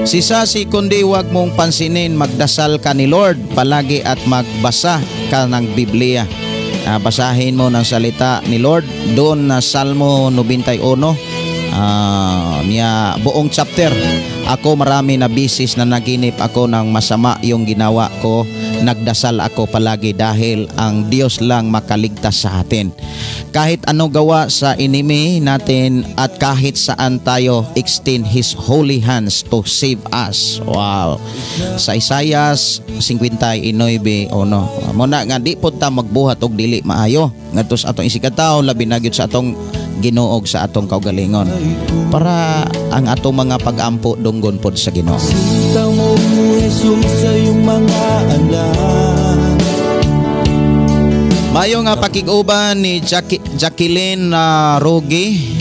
Si Sasi, kundi wag mong pansinin, magdasal ka ni Lord palagi at magbasa ka ng Biblia. Basahin mo ng salita ni Lord doon na Salmo 91 niya buong chapter. Ako, marami na bisis na naginip ako ng masama yung ginawa ko. Nagdasal ako palagi dahil ang Diyos lang makaligtas sa atin. Kahit ano gawa sa enemy natin at kahit saan tayo, extend His holy hands to save us. Wow. Sa Isaiah 59:1. Muna nga di po ta magbuhat og dili maayo ngadto sa atong isigkatawo, labi na gyud sa atong Ginoo sa atong kaugalingon, para ang atong mga pag-ampo dunggon pod sa Ginoo. Sinta mo, Jesus, sa iyong mga anak. Mayo nga pakig-uban ni Jacqueline Rogi.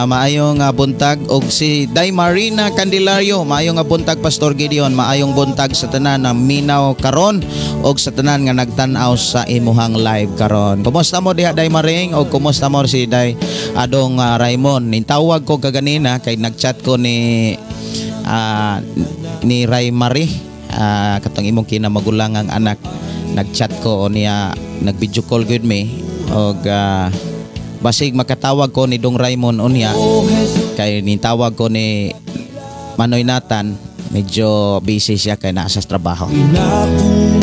Maayo nga buntag. Og si Day Marina Candelario, maayo nga buntag, Pastor Gideon, maayong buntag sa tanan na minaw karon og sa tanan nga nagtan-aw sa imuhang live karon. Kumusta mo diha, Day Maring, og kumusta mo si Day Adong Raymond? Nitawag ko kaganina kay nagchat ko ni Ray Marie, katong imong kinamagulangang anak. Nagchat ko niya, nag-video call gud mi og basig makatawag ko ni Dong Raymond unya kay nitawag ko ni Manoy Nathan, medyo busy siya kay nasa trabaho.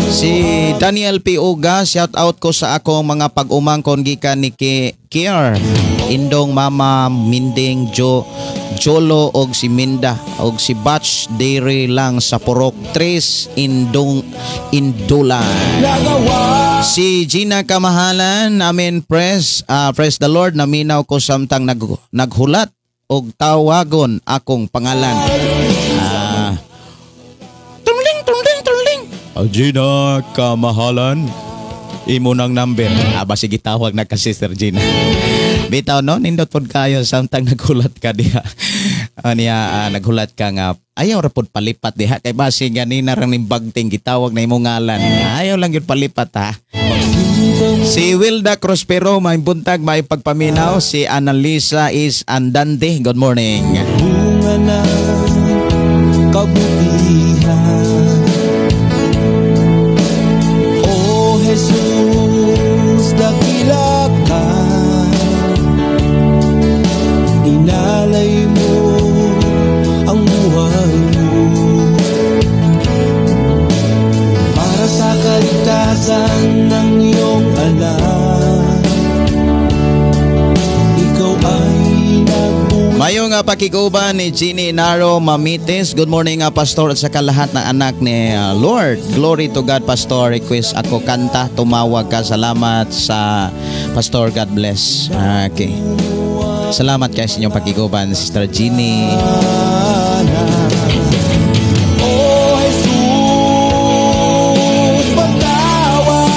Si Daniel P. Uga, shout out ko sa akong mga pag-umangkon gikan ni Kier, Indong, Mama Minding, Jo Jolo og si Minda og si Batch Dairy lang sa Purok Tres Indong Indulan. Si Gina Kamahalan, amen, praise the Lord, naminaw ko samtang naghulat og tawagon akong pangalan. Tungling, tungling, tungling. Gina Kamahalan, imo nang number. Aba, sige, tawag na ka, Sister Gina. Bitaw, no, nindot pod kayo samtang naghulat ka diha. Niya, naghulat ka nga ayaw ra pod palipat diha kay basi ganina rang ning bagting gitawag na imong ngalan. Ayaw lang gyud palipat, ha. Si Wilda Prospero, may buntag, may pagpaminaw. Si Annalisa is Andante, good morning. Bunga ng kabutihan, O Jesus, dakila ka. Inalay mo ang buhay mo para sa kaligtasan ng iyong anak. Ikaw ay nagbuhay. Mayo inyong pakiguban ni Jeannie Naro Mamites. Good morning, Pastor, at saka lahat ng anak ni Lord. Glory to God, Pastor. Request ako kanta, Tumawag Ka. Salamat sa Pastor. God bless. Okay. Salamat kayo sa inyong pakiguban, Sister Jeannie. Oh Jesus, patawad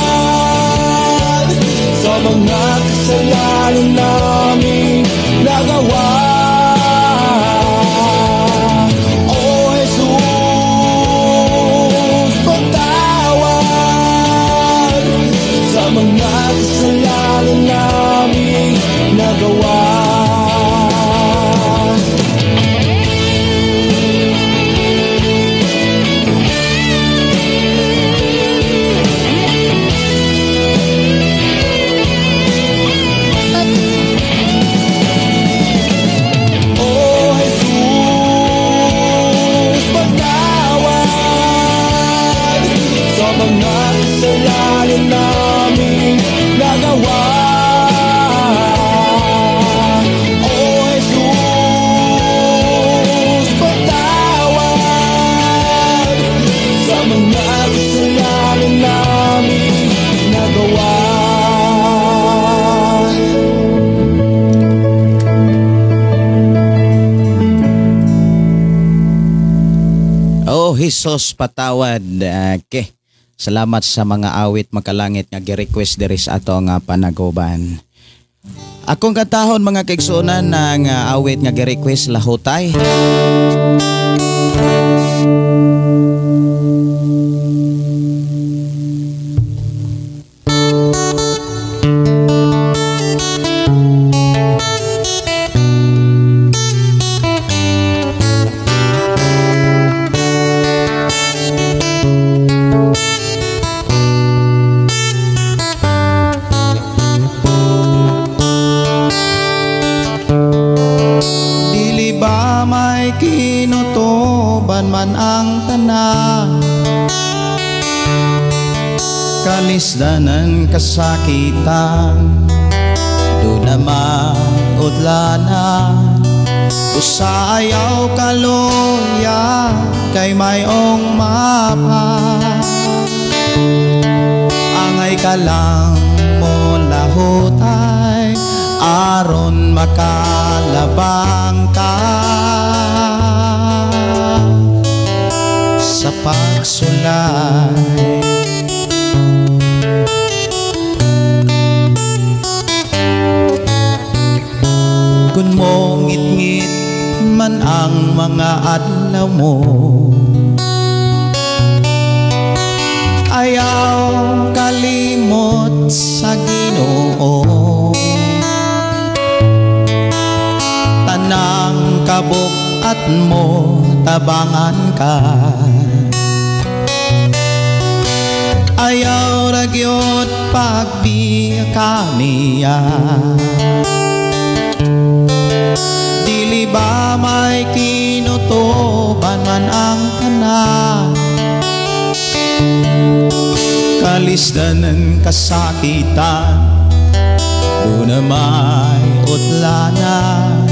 sa mga kasalanan naming nagawa. Oh Jesus, patawad sa mga kasalanan naming nagawa. Oh Jesus, patawad sa mga kasalanan naming nagawa. Oh Jesus, patawad sa mga kasalanan naming nagawa. Oh Jesus, patawad. Okay. Salamat sa mga awit makalangit nga gi-request diri sa ato nga panaguban. Akong katahon mga kaigsuonan ng awit nga gi-request Lahutay. Dili ba may kinutuban man ang tanan, kalisdanan kasakitan, do na maudlanan. Usa ayaw kaluya kay mayong mapa, angay ka lang mo lahutay aron makalabang ka sa pagsulay. Kung mo ngit-ngit man ang mga adlaw mo, ayaw kalimot sa Ginoo. Tanang kabuk-at mo tabangan ka, ayaw ra gyud pagbiya kaniya. Dili ba may kinutuban man ang tanan, kalisdanan kasakitan, do na may utlanan.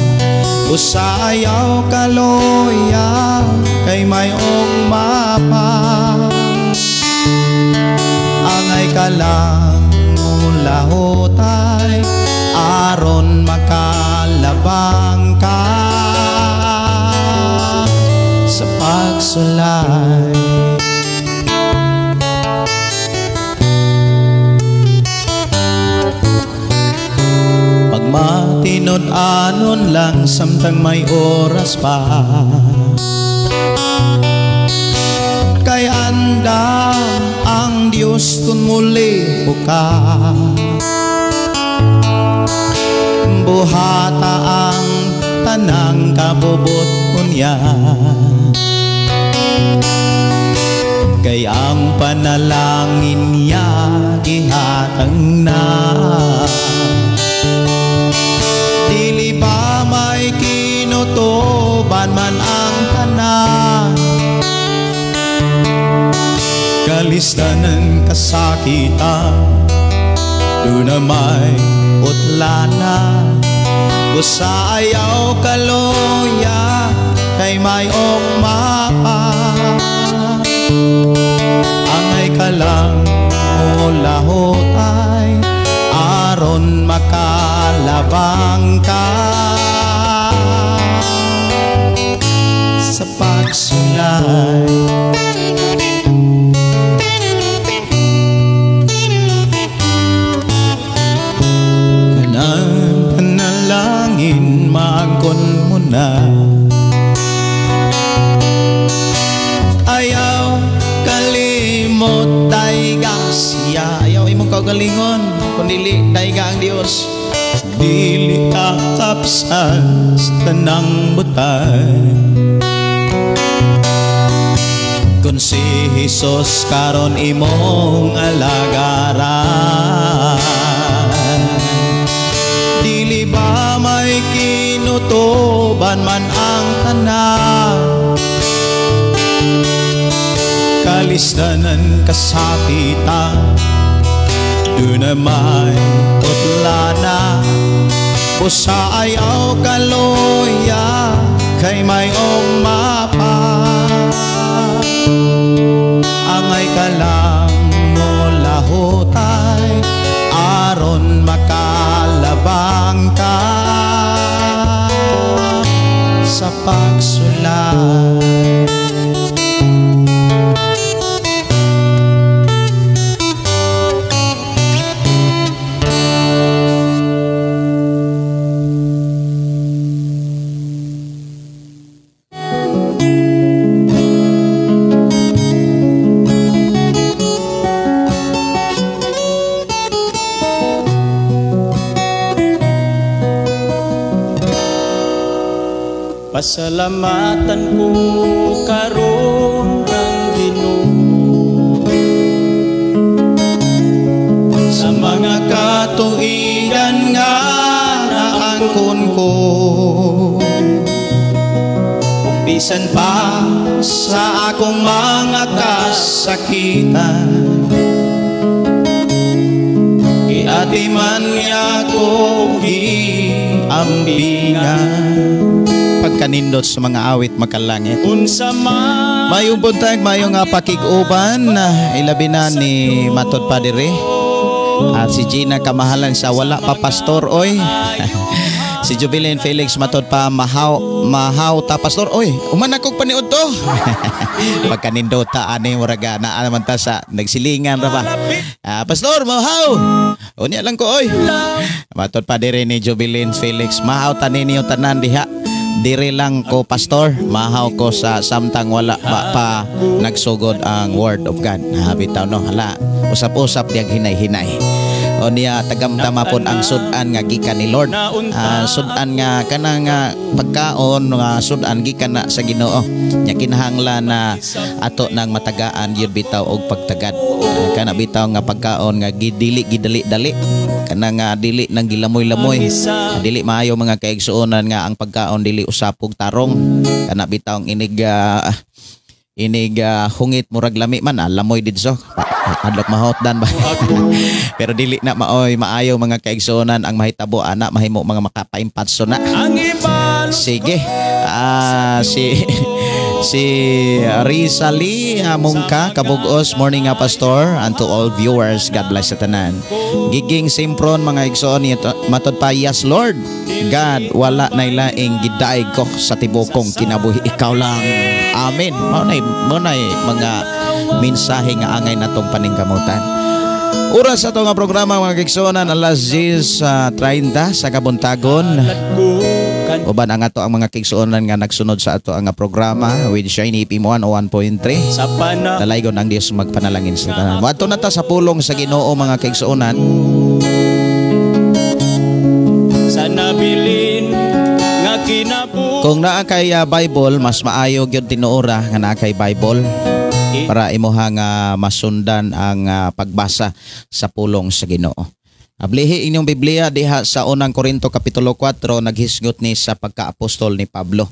Usa ayaw kaluya kay mayong mapa, angay ka lang mulahutay aron makalabang ka sa pagsulay. Pagmatinud-anon lang samtang may oras pa, kay anda ang Diyos kung muli buka. Buhata ang tanang kabubot unya, kay ang panalangin niya gihatag na. Dili ba may kinutuban man ang tanan, kalisdanan kasakitan, do na may utlanan. Busa ayaw kaloya kay mayong mapa. Angay ka lang mulahotay aron makalabang ka sa pagsulay. Kanang panalangin maangkon mo na. Ayaw kalimot dayga siya. Ayaw imong kaugalingon kun dili dayga ang Dios. Dili kakapsan sa tanang butay. Kung si Jesus karon imong alagaran, dili ba may kinutuban man ang tanan? Kalistanan kasakitan, doon may utlana. Busa ayaw kaloya kay mayong mapa. Angay ka lang mulahotay aron makalabang ka sa pagsulay. Pasalamatan ko karon ang Ginoo sa mga katuigan nga naangkon ko. Ug bisan pa sa akong mga kasakitan, giati man niya ko giambingan. Pagkanindot sa mga awit makalangit. Mayong buntag, mayong pakig-uban, ilabi na ni Matod Padre at si Gina Kamahalan sa wala pa pastor oy. Si Jubilin Felix Matod pa mahaw mahaw ta pastor oy. Uman akong paniud to. Pagkanindota ani muraga naa naman ta sa nagsilingan ra ba. Pastor mahaw. Unya lang ko oy. Matod Padre ni Jubilin Felix, mahaw ta ninyo tanan diha. Diri lang ko pastor, mahaw ko sa samtang wala pa nagsugod ang word of God. Bitaw no, hala, usap-usap diyag hinay-hinay. O niya tagamtama pon ang sudan nga gikan ni Lord. Sudan nga kanang pagkaon nga sudan gikan na sa Ginoo. Nya kinahanglan na ato nang matagaan gyud bitaw og pagtagad. Kana bitaw nga pagkaon nga gidili gidali-dali, kana nga dili nang gilamoy-lamoy. Dili maayo mga kaigsuonan nga ang pagkaon dili usapog tarong. Kana bitaw ang inig hungit murag lami man, lamoy didso. Adlok mahotdan ba. Pero dili na maoy maayo mga kaigsuonan ang mahitabo ana mahimo mga makapaimpatso na. Sige. Si Rizali Mungka Kabugos, morning nga pastor and to all viewers, God bless sa tanan. Giging simpron mga igsoon matod pa, yes Lord God, wala na ilaing gidaig ko sa tibokong kinabuhi, ikaw lang. Amen. Mao nay mga mensahe nga angay natong paningkamutan. Oras sa nga programa mga kaigsuonan, alas 10:30 sa kabuntagon. Uban ang ato ang mga kaigsuonan nga nagsunod sa ato ang programa with Shiny FM 101.3. Dalaygon ang Dios magpanalangin sa tanan. Moadto na ta sa pulong sa Ginoo mga kaigsuonan. Sa nabilin nga kinabuhi. Kung naa kay Bible, mas maayo gyud tinuora nga naa kay Bible para imuha nga masundan ang pagbasa sa pulong sa Ginoo. Ablihi inyong Biblia diha sa unang Korinto Kapitulo 4, naghisgot ni sa pagka-apostol ni Pablo.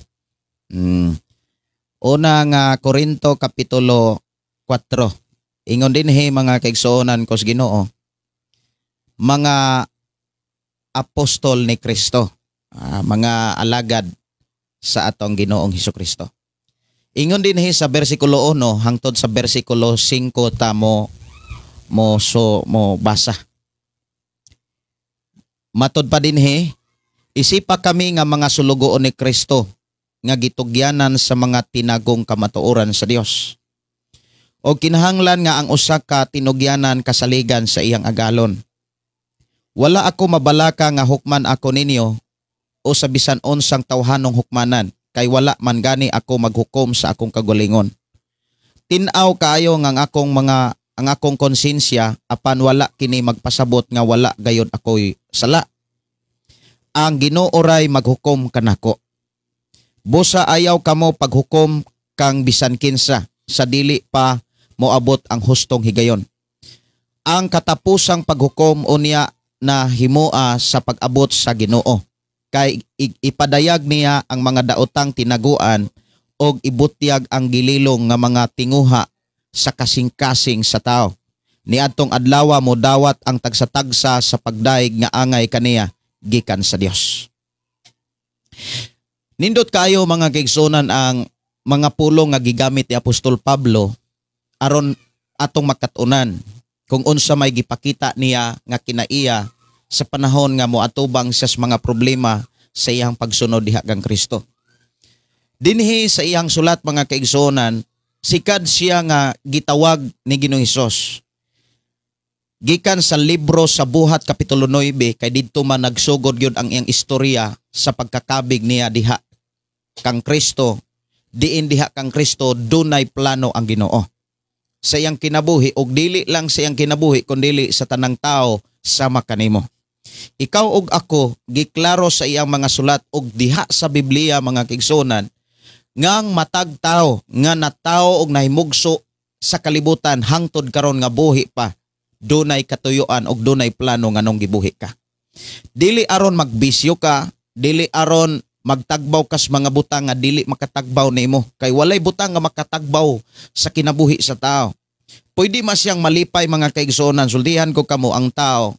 Unang Korinto Kapitulo 4. Ingon dinhi mga kaigsuonan ko sa Ginoo, mga apostol ni Kristo. Mga alagad sa atong Ginoong Hesukristo. Ingon dinhi sa bersikulo 1 hangtod sa bersikulo 5 ta mo mo so mo basa. Matod pa dinhi, isipa kami nga mga sulugoon ni Kristo nga gitugyanan sa mga tinagong kamatuoran sa Dios. O kinahanglan nga ang usa ka tinugyanan kasaligan sa iyang agalon. Wala ako mabalaka nga hukman ako ninyo o sa bisan unsang tawhanong hukmanan, kay wala man gani ako maghukom sa akong kagulingon. Tin-aw kaayo nga ang akong konsensya, apan wala kini magpasabot nga wala gayod ako'y sala. Ang Ginoo ray maghukom kanako. Busa ayaw kamo paghukom kang bisan kinsa sa dili pa moabot ang hustong higayon. Ang katapusang paghukom unya na himoa sa pag-abot sa Ginoo, kay ipadayag niya ang mga daotang tinaguan og ibutyag ang gililong nga mga tinguha sa kasing-kasing sa tao. Niadtong adlawa mo dawat ang tagsa-tagsa sa pagdaig nga angay kaniya gikan sa Dios. Nindot kaayo mga kaigsunan ang mga pulong nga gigamit ni Apostol Pablo aron atong makatunan kung unsa may gipakita niya nga kinaiya sa panahon nga moatubang siya sa mga problema sa iyang pagsunod diha kang Kristo. Dinhi sa iyang sulat mga kaigsuonan, sikad siya nga gitawag ni Ginoong Hesus. Gikan sa libro sa Buhat Kapitulo 9, kay didto man nagsugod gyud ang iyang istorya sa pagkakabig niya diha kang Kristo. Diin diha kang Kristo dunay plano ang Ginoo sa iyang kinabuhi, og dili lang sa iyang kinabuhi kundili sa tanang tao sama kanimo. Ikaw og ako giklaro sa iyang mga sulat og diha sa Biblia mga kaigsuonan ngang matag tao nga natao og nahimugso sa kalibutan hangtod karon nga buhi pa, dunay katuyuan og dunay plano nganong gibuhi ka. Dili aron magbisyo ka, dili aron magtagbaw kas mga butang nga dili makatagbaw nimo, kay walay butang nga makatagbaw sa kinabuhi sa tao. Pwede man siyang malipay mga kaigsuonan, sultihan ko kamo, ang tao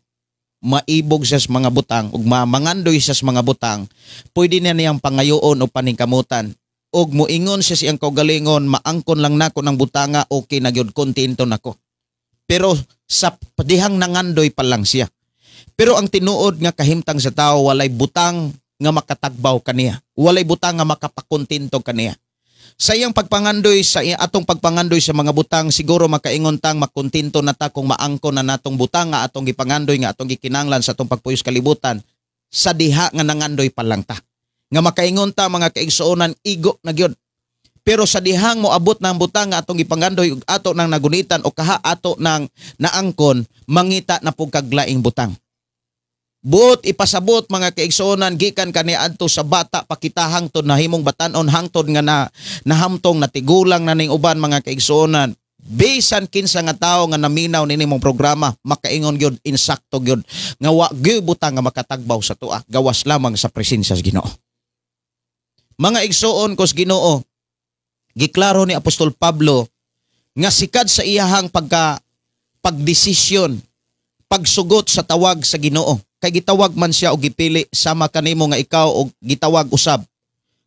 maibog siya sa mga butang ug mamangandoy siya sa mga butang, pwede na niyang pangayoon o paningkamutan og moingon siya siyang kaugalingon, maangkon lang nako ng butanga, okay na gyud, kontento nako. Pero sa dihang nangandoy pa lang siya. Pero ang tinuod nga kahimtang sa tao, walay butang nga makatagbaw kaniya, walay butang nga makapakontento kaniya. Sa iyang pagpangandoy, sa atong pagpangandoy sa mga butang, siguro makaingon tang makontento na ta kung maangkon na natong butang nga atong gipangandoy, nga atong gikinanglan sa atong pagpuyos kalibutan, sa diha nga nangandoy pa lang ta. Nga makaingon ta mga kaigsuonan, igo na gyud. Pero sa dihang moabot na ang butang nga atong gipangandoy ug ato nang nagunitan o kaha ato nang naangkon, mangita na pug kaglaing butang. Buot ipasabot mga kaigsuonan, gikan kaniadto sa bata pakita hangtod nahimong batan-on, hangtod nga na nahamtong natigulang na ning uban mga kaigsuonan. Bisan kinsa nga tawo nga naminaw nini mong programa, makaingon gyud, insakto gyud nga wa gyud butang nga makatagbaw sa tua, gawas lamang sa presensya sa Ginoo. Mga igsuon kos Ginoo, giklaro ni Apostol Pablo nga sikad sa iyahang pagdesisyon, pagsugot sa tawag sa Ginoo. Kay gitawag man siya og gipili sama kanimo nga ikaw og gitawag usab.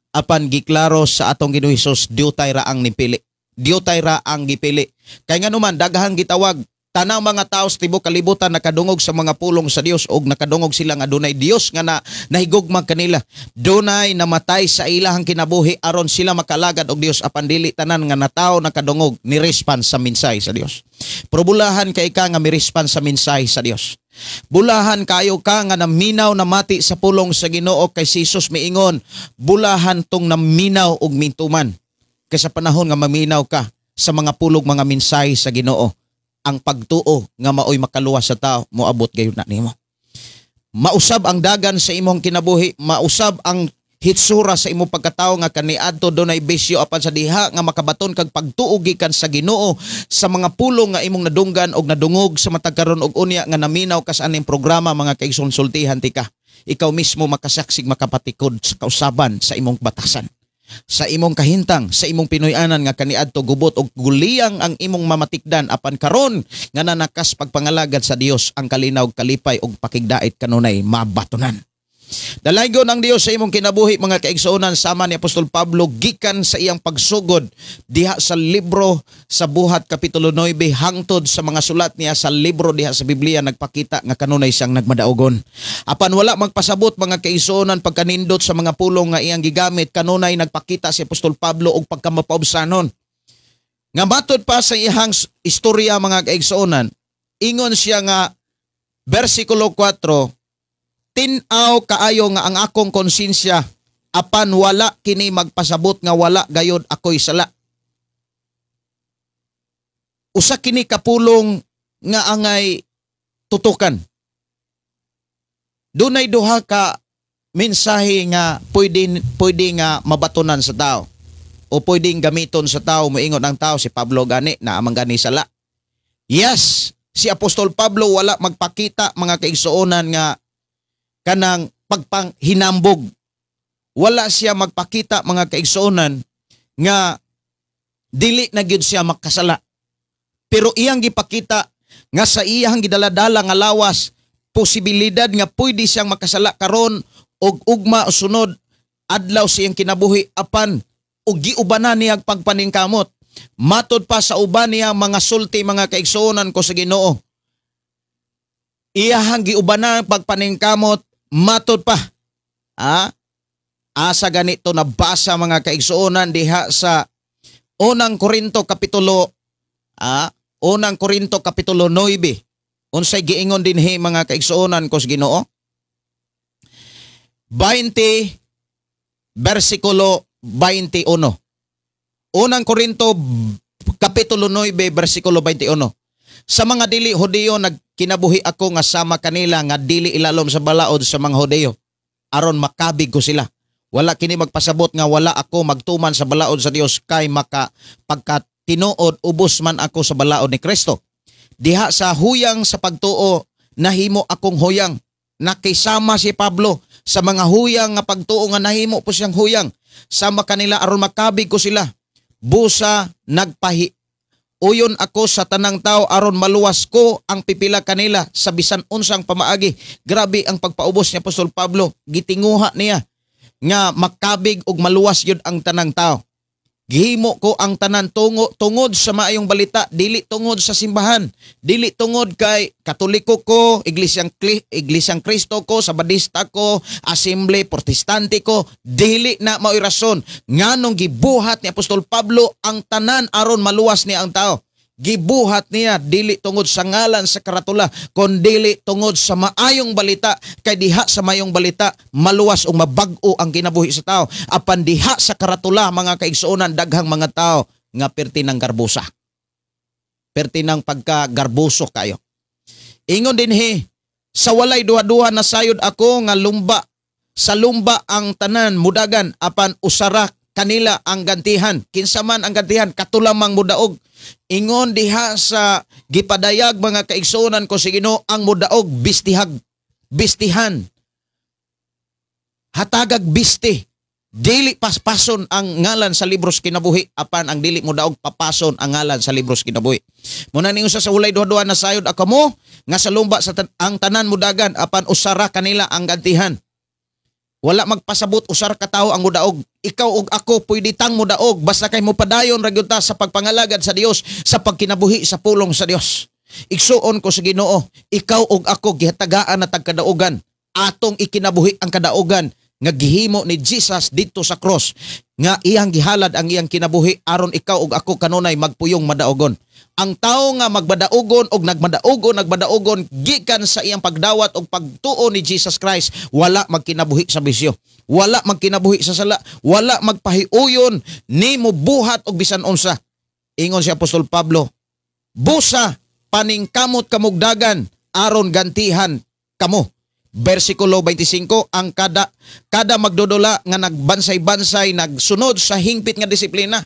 Apan giklaro sa atong Ginoo Hesus, diutay ra ang nipili. Diutay ra ang gipili. Kay nganuman daghang gitawag, tanang mga tao sa tibuok kalibutan nakadungog sa mga pulong sa Dios og nakadungog sila nga dunay Dios nga nahigugma kanila. Dunay namatay sa ilahang kinabuhi aron sila makalagad og Dios, apan dili tanan nga natawo nakadungog ni response sa mensahe sa Dios. Pero bulahan kay ka nga mi response sa mensahe sa Dios. Bulahan kayo ka nga naminaw namati sa pulong sa Ginoo, kay si Jesus miingon, bulahan tong naminaw og mintuman. Kay sa panahon nga maminaw ka sa mga pulog mga mensahe sa Ginoo, ang pagtuo nga maoy makaluwas sa tao moabot gayud na nimo. Mausab ang dagan sa imong kinabuhi, mausab ang hitsura sa imong pagkatao nga kaniadto dunay bisyo, apan sa diha nga makabaton kag pagtuo gikan sa Ginoo sa mga pulong nga imong nadunggan og nadungog sa matag karon og unya nga naminaw ka sa aning programa mga kaigsoon, tika ikaw mismo makasaksig makapatikod sa kausaban sa imong batasan, sa imong kahintang, sa imong Pinoy-anan nga kaniadto gubot og guliyang ang imong mamatikdan, apan karon nga nanakas pagpangalagad sa Dios ang kalinaw, kalipay og pakigdait kanunay mabatonan. Dalaygon ang Dios sa imong kinabuhi, mga kaigsuonan, sama ni Apostol Pablo gikan sa iyang pagsugod diha sa libro sa Buhat kapitulo 9 hangtod sa mga sulat niya sa libro diha sa Biblia, nagpakita nga kanunay siyang nagmadaugon. Apan wala magpasabot, mga kaigsuonan, pagkanindot sa mga pulong nga iyang gigamit, kanunay nagpakita si Apostol Pablo og pagkamapaubsanon. Nga matod pa sa iyang istorya, mga kaigsuonan, ingon siya nga versikulo 4, "Tin-aw kaayo nga ang akong konsensya, apan wala kini magpasabot nga wala gayod ako'y sala." Usa kini kapulong nga angay tutukan. Dunay duha ka mensahe nga pwede nga mabatonan sa tao o pwedeng gamiton sa tao. Moingon ang tao, "Si Pablo gani na amang gani sala." Yes, si Apostol Pablo wala magpakita, mga kaigsuonan, nga kanang pagpanghinambog. Wala siya magpakita, mga kaigsuonan, nga dili na gyud siya makasala. Pero iyang gipakita nga sa iyang gidaladala nga lawas, posibilidad nga pwede siyang makasala karon og ugma o sunod adlaw sa iyang kinabuhi, apan og giubanan niya ang pagpaningkamot. Matod pa sa uban niya mga sulti, mga kaigsuonan ko sa Ginoo, iyahang giubanan pagpaningkamot. Matod pa, asa ganito nabasa, mga kaigsuonan, diha sa Unang Korinto kapitulo 9. Unsay giingon dinhi, mga kaigsuonan ko sa Ginoo? 20 versikulo 21. Unang Korinto kapitulo 9 versikulo 21. "Sa mga dili Hudiyo nagkinabuhi ako nga sama kanila nga dili ilalom sa balaod sa mga Hudiyo aron makabig ko sila. Wala kini magpasabot nga wala ako magtuman sa balaod sa Dios, kay maka pagka tinuod ubos man ako sa balaod ni Kristo. Diha sa huyang sa pagtuo nahimo akong huyang." Nakisama si Pablo sa mga huyang nga pagtuo nga nahimo po siyang huyang sama kanila aron makabig ko sila. "Busa nagpahi uyon ako sa tanang tao aron maluwas ko ang pipila kanila sa bisan unsang pamaagi." Grabe ang pagpaubos ni Apostol Pablo. Gitinguha niya nga makabig og maluwas yun ang tanang tao. "Gihimo ko ang tanan tungod sa maayong balita, dili tungod sa simbahan, dili tungod kay Katoliko ko, Iglesyang Kristo ko, Sabadista ko, Assembly, Protestante ko, dili na mao'y rason nganong gibuhat ni Apostol Pablo ang tanan aron maluwas niya ang tao. Gibuhat niya dili tungod sa ngalan sa karatula, kundili tungod sa maayong balita, kay diha sa maayong balita maluwas o mabag-o ang kinabuhi sa tao. Apan diha sa karatula, mga kaigsuonan, daghang mga tao nga perti ng garbusa. Perti ng pagka-garbuso kayo. Ingon dinhi, "Sa walay duha-duha nasayod ako nga lumba sa lumba ang tanan mudagan, apan usara kanila ang gantihan." Kinsa man ang gantihan? Katulamang mudaog. Ingon diha sa gipadayag, mga kaigsuonan ko sa Ginoo, ang mudaog bistihag, bistihan. Hatagag bisti. Dili paspason ang ngalan sa libros kinabuhi, apan ang dili mudaog papason ang ngalan sa libros kinabuhi. Muna ning usa, "Sa walay duha-duha nasayod ako mo nga sa lumba sa ang tanan mudagan, apan usara kanila ang gantihan." Wala magpasabot usar ka tawo ang mudaog. Ikaw ug ako pwede tang mudaog basta kay mopadayon ra gyud ta sa pagpangalagad sa Dios, sa pagkinabuhi sa pulong sa Dios. Igsuon ko sa Ginoo, ikaw ug ako gihatagaan na tagkadaugan. Atong ikinabuhi ang kadaugan nga gihimo ni Jesus didto sa cross, nga iyang gihalad ang iyang kinabuhi aron ikaw ug ako kanunay magpuyong madaogon. Ang tao nga magbadaugon og nagmadaugon gikan sa iyang pagdawat og pagtuo ni Jesus Christ, wala magkinabuhi sa bisyo, wala magkinabuhi sa sala, wala magpahiuyon ni mobuhat og bisan unsa. Ingon si Apostol Pablo, "Busa paningkamot kamugdagan aron gantihan kamo." Versikulo 25, "Ang kada kada magdudula nga nagbansay-bansay nagsunod sa hingpit nga disiplina."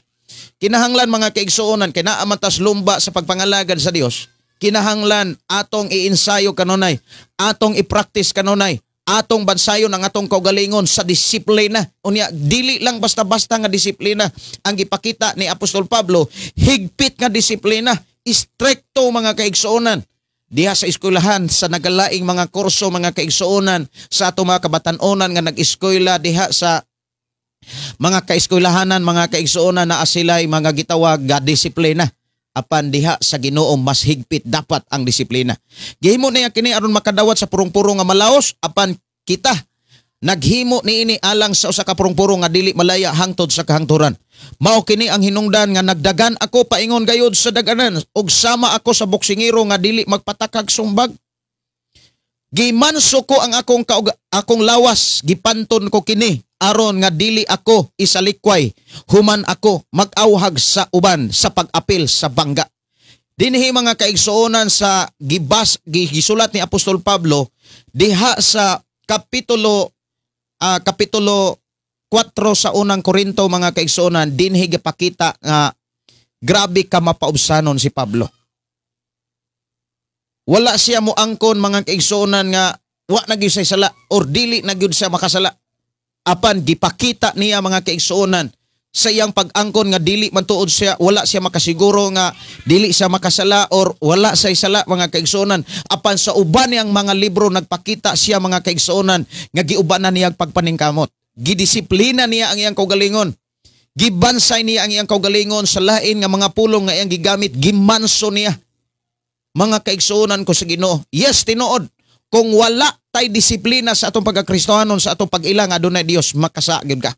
Kinahanglan, mga kaigsuonan, kay naa man tas lumba sa pagpangalagad sa Dios. Kinahanglan atong iensayo kanunay, atong i-practice kanunay, atong bansayon ang atong kaugalingon sa disiplina. Unya dili lang basta-basta nga disiplina ang gipakita ni Apostol Pablo, higpit nga disiplina, istrikto, mga kaigsuonan. Diha sa eskwelahan sa nagalaing mga kurso, mga kaigsuonan, sa atong mga kabatan-onan nga nag-eskwela diha sa mga kaeskwelahanan, mga kaigsuonan, naa sila'y mga gitawag ga disiplina. Apan diha sa Ginoo mas higpit dapat ang disiplina. Gihimo niya kini aron makadawat sa purong-purong nga malaos, apan kita naghimo niini alang sa usa ka purong-purong nga dili malaya hangtod sa kahangturan. Mao kini ang hinungdan nga nagdagan ako paingon gayod sa daganan ug sama ako sa boksingero nga dili magpatakag sumbag. Gimanso ko ang akong lawas, gipanton ko kini aron nga dili ako isalikway, human ako mag-awhag sa uban sa pag-apil sa bangga. Dinhi mga kaigsuonan sa gisulat ni Apostol Pablo diha sa kapitulo 4 sa unang Korinto, mga kaigsuonan, dinhi gipakita nga grabe ka mapaubsanon si Pablo. Wala siya moangkon, mga kaigsuonan, nga wa na gyud siya sala or dili na gyud siya makasala. Apan gipakita niya, mga kaigsuonan, sa iyang pag-angkon nga dili man tuod siya, wala siya makasiguro nga dili siya makasala or wala siya sala, mga kaigsuonan. Apan sa uban niyang mga libro nagpakita siya, mga kaigsuonan, nga giubanan niya ang pagpaningkamot. Gidisiplina niya ang iyang kaugalingon. Gibansay niya ang iyang kaugalingon sa lain nga mga pulong nga iyang gigamit, gimanso niya. Mga kaigsuonan ko sa Ginoo, yes, tinuod, kung wala tay disiplina sa atong pagkakristohanon, sa atong pag-ila nga adunay Dios, makasa gyud ka.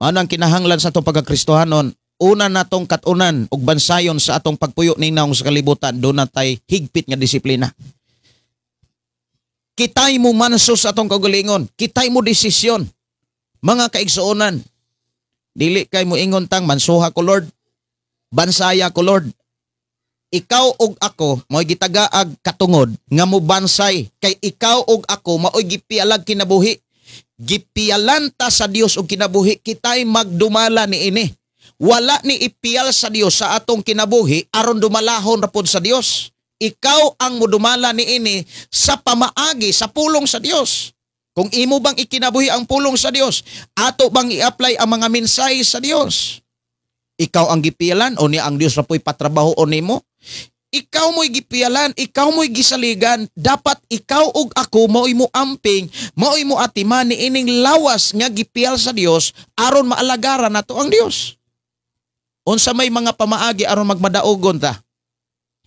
Ano ang kinahanglan sa atong pagkakristohanon? Una natong katunan ug bansayon sa atong pagpuyo ninawong sa kalibutan, doon na tay higpit nga disiplina. Kitay mo manso sa atong kaugalingon, kitay mo desisyon. Mga kaigsuonan, dili kay mo ingon tang mansuha ko Lord, bansaya ko Lord. Ikaw ug ako mao'y gitagaag katungod nga mobansay, kay ikaw ug ako mao'y gipialag kinabuhi. Gipialan ta sa Dios og kinabuhi, kitay magdumala niini. Wala ni ipial sa Dios sa atong kinabuhi aron dumalahon ra pod sa Dios. Ikaw ang modumala niini sa pamaagi sa pulong sa Dios. Kung imo bang ikinabuhi ang pulong sa Dios, ato bang i-apply ang mga mensahe sa Dios? Ikaw ang gipialan o niya ang Dios ra po'y patrabaho o nimo? Ikaw mo'y gipialan, ikaw mo'y gisaligan, dapat ikaw ug ako mao'y moamping, mao'y moatiman niining lawas nga gipial sa Dios aron maalagaran nato ang Dios. Unsa may mga pamaagi aron magmadaogon ta?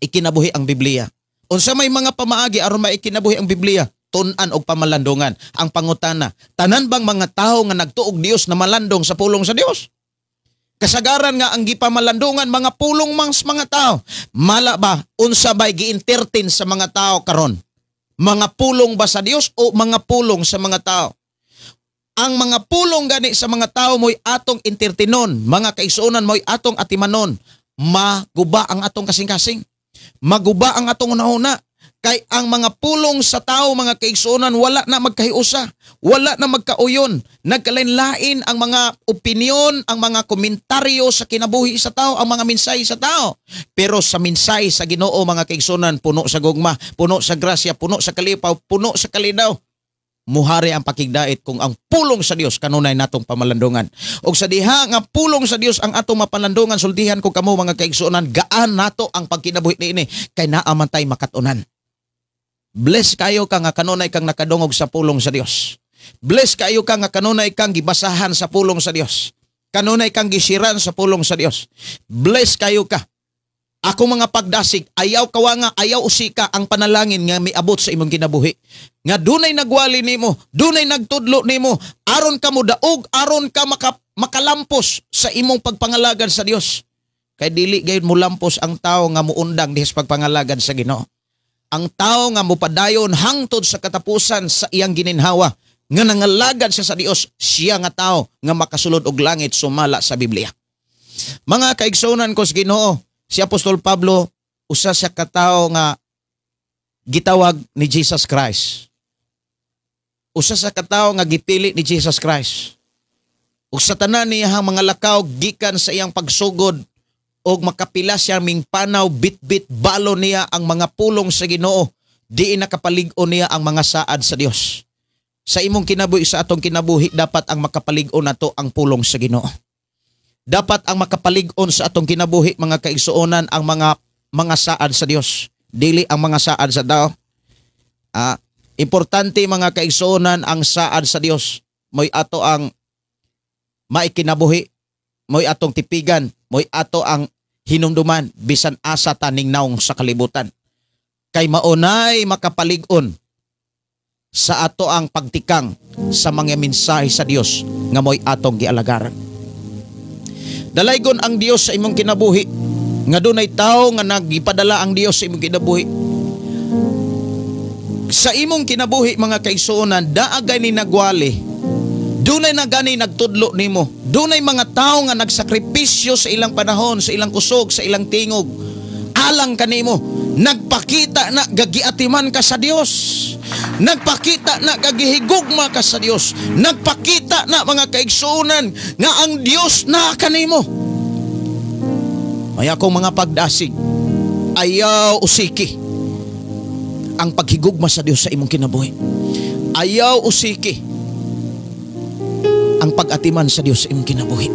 Ikinabuhi ang Biblia. Unsa may mga pamaagi aron maikinabuhi ang Biblia? Tun-an og pamalandungan. Ang pangutana, tanan bang mga tawo nga nagtuog Dios na malandong sa pulong sa Dios? Kasagaran nga ang gipamalandungan mga pulong mangs mga tao. Mala ba unsa bay gi-entertain sa mga tao karon? Mga pulong ba sa Dios o mga pulong sa mga tao? Ang mga pulong gani sa mga tao mo'y atong entertainon, mga kaigsuonan mo'y atong atimanon. Maguba ang atong kasing-kasing. Maguba ang atong una-una. Kay ang mga pulong sa tao, mga kaigsuonan, wala na magkahiusa, wala na magkauyon. Nagkalain-lain ang mga opinyon, ang mga komentaryo sa kinabuhi sa tao, ang mga mensahe sa tao. Pero sa mensahe sa Ginoo, mga kaigsuonan, puno sa gugma, puno sa grasya, puno sa kalipaw, puno sa kalinaw. Muhari ang pakigdait kung ang pulong sa Dios kanunay natong pamalandungan. Og sa diha nga pulong sa Dios ang atong mapalandungan, sultihan ko kamo, mga kaigsuonan, gaan nato ang pagkinabuhi niini kay naa man tay makatunan. Bless kayo ka nga kanunay kang nakadungog sa pulong sa Dios. Bless kayo ka nga kanunay kang gibasahan sa pulong sa Dios. Kanunay kang gisiran sa pulong sa Dios. Bless kayo ka. Ako mga pagdasig, ayaw kawanga, ayaw usika ang panalangin nga miabot sa imong kinabuhi. Nga dunay nagwali nimo, dunay nagtudlo nimo, aron ka modaog, aron ka makalampos sa imong pagpangalagad sa Dios. Kay dili gayud molampos ang tao nga muundang diha sa pagpangalagad sa Ginoo. Ang tao nga mopadayon hangtod sa katapusan sa iyang gininhawa, nga nangalagad siya sa Dios, siya nga tao nga makasulod og langit sumala sa Biblia. Mga kaigsuonan ko sa Ginoo, si Apostol Pablo usa siya ka tawo nga gitawag ni Jesus Christ. Usa sa katawo nga gipili ni Jesus Christ. Ug sa tanan niyang mga lakaw gikan sa iyang pagsugod og makapila siya ming panaw, bitbit balo niya ang mga pulong sa Ginoo, diin nakapalig-on niya ang mga saad sa Dios. Sa imong kinabuhi, sa atong kinabuhi, dapat ang makapalig-on nato ang pulong sa Ginoo. Dapat ang makapalig-on sa atong kinabuhi, mga kaigsuonan, ang mga saad sa Dios. Dili ang mga saad sa tao. Importante mga kaigsuonan ang saad sa Dios. Mo'y ato ang maikinabuhi, mo'y atong tipigan, mo'y ato ang hinumduman bisan asa taning naong sa kalibutan. Kay maunay makapalig-on sa ato ang pagtikang sa mga mensahe sa Dios nga mo'y atong gialagaran. Dalaygon ang Dios sa imong kinabuhi, nga dunay tawo nga nagipadala ang Dios sa imong kinabuhi. Sa imong kinabuhi mga kaigsuonan, daagay ni nagwali, dunay na gani nagtudlo nimo, dunay mga tawo nga nagsakripisyo sa ilang panahon, sa ilang kusog, sa ilang tingog, alang kanimo. Nagpakita na gagiatiman ka sa Dios, nagpakita na gagihigugma ka sa Dios, nagpakita na mga kaigsuonan nga ang Dios na kanimo. May akong mga pagdasig, ayaw usiki ang paghigugma sa Dios sa imong kinabuhi. Ayaw usiki ang pag-atiman sa Dios sa imong kinabuhi.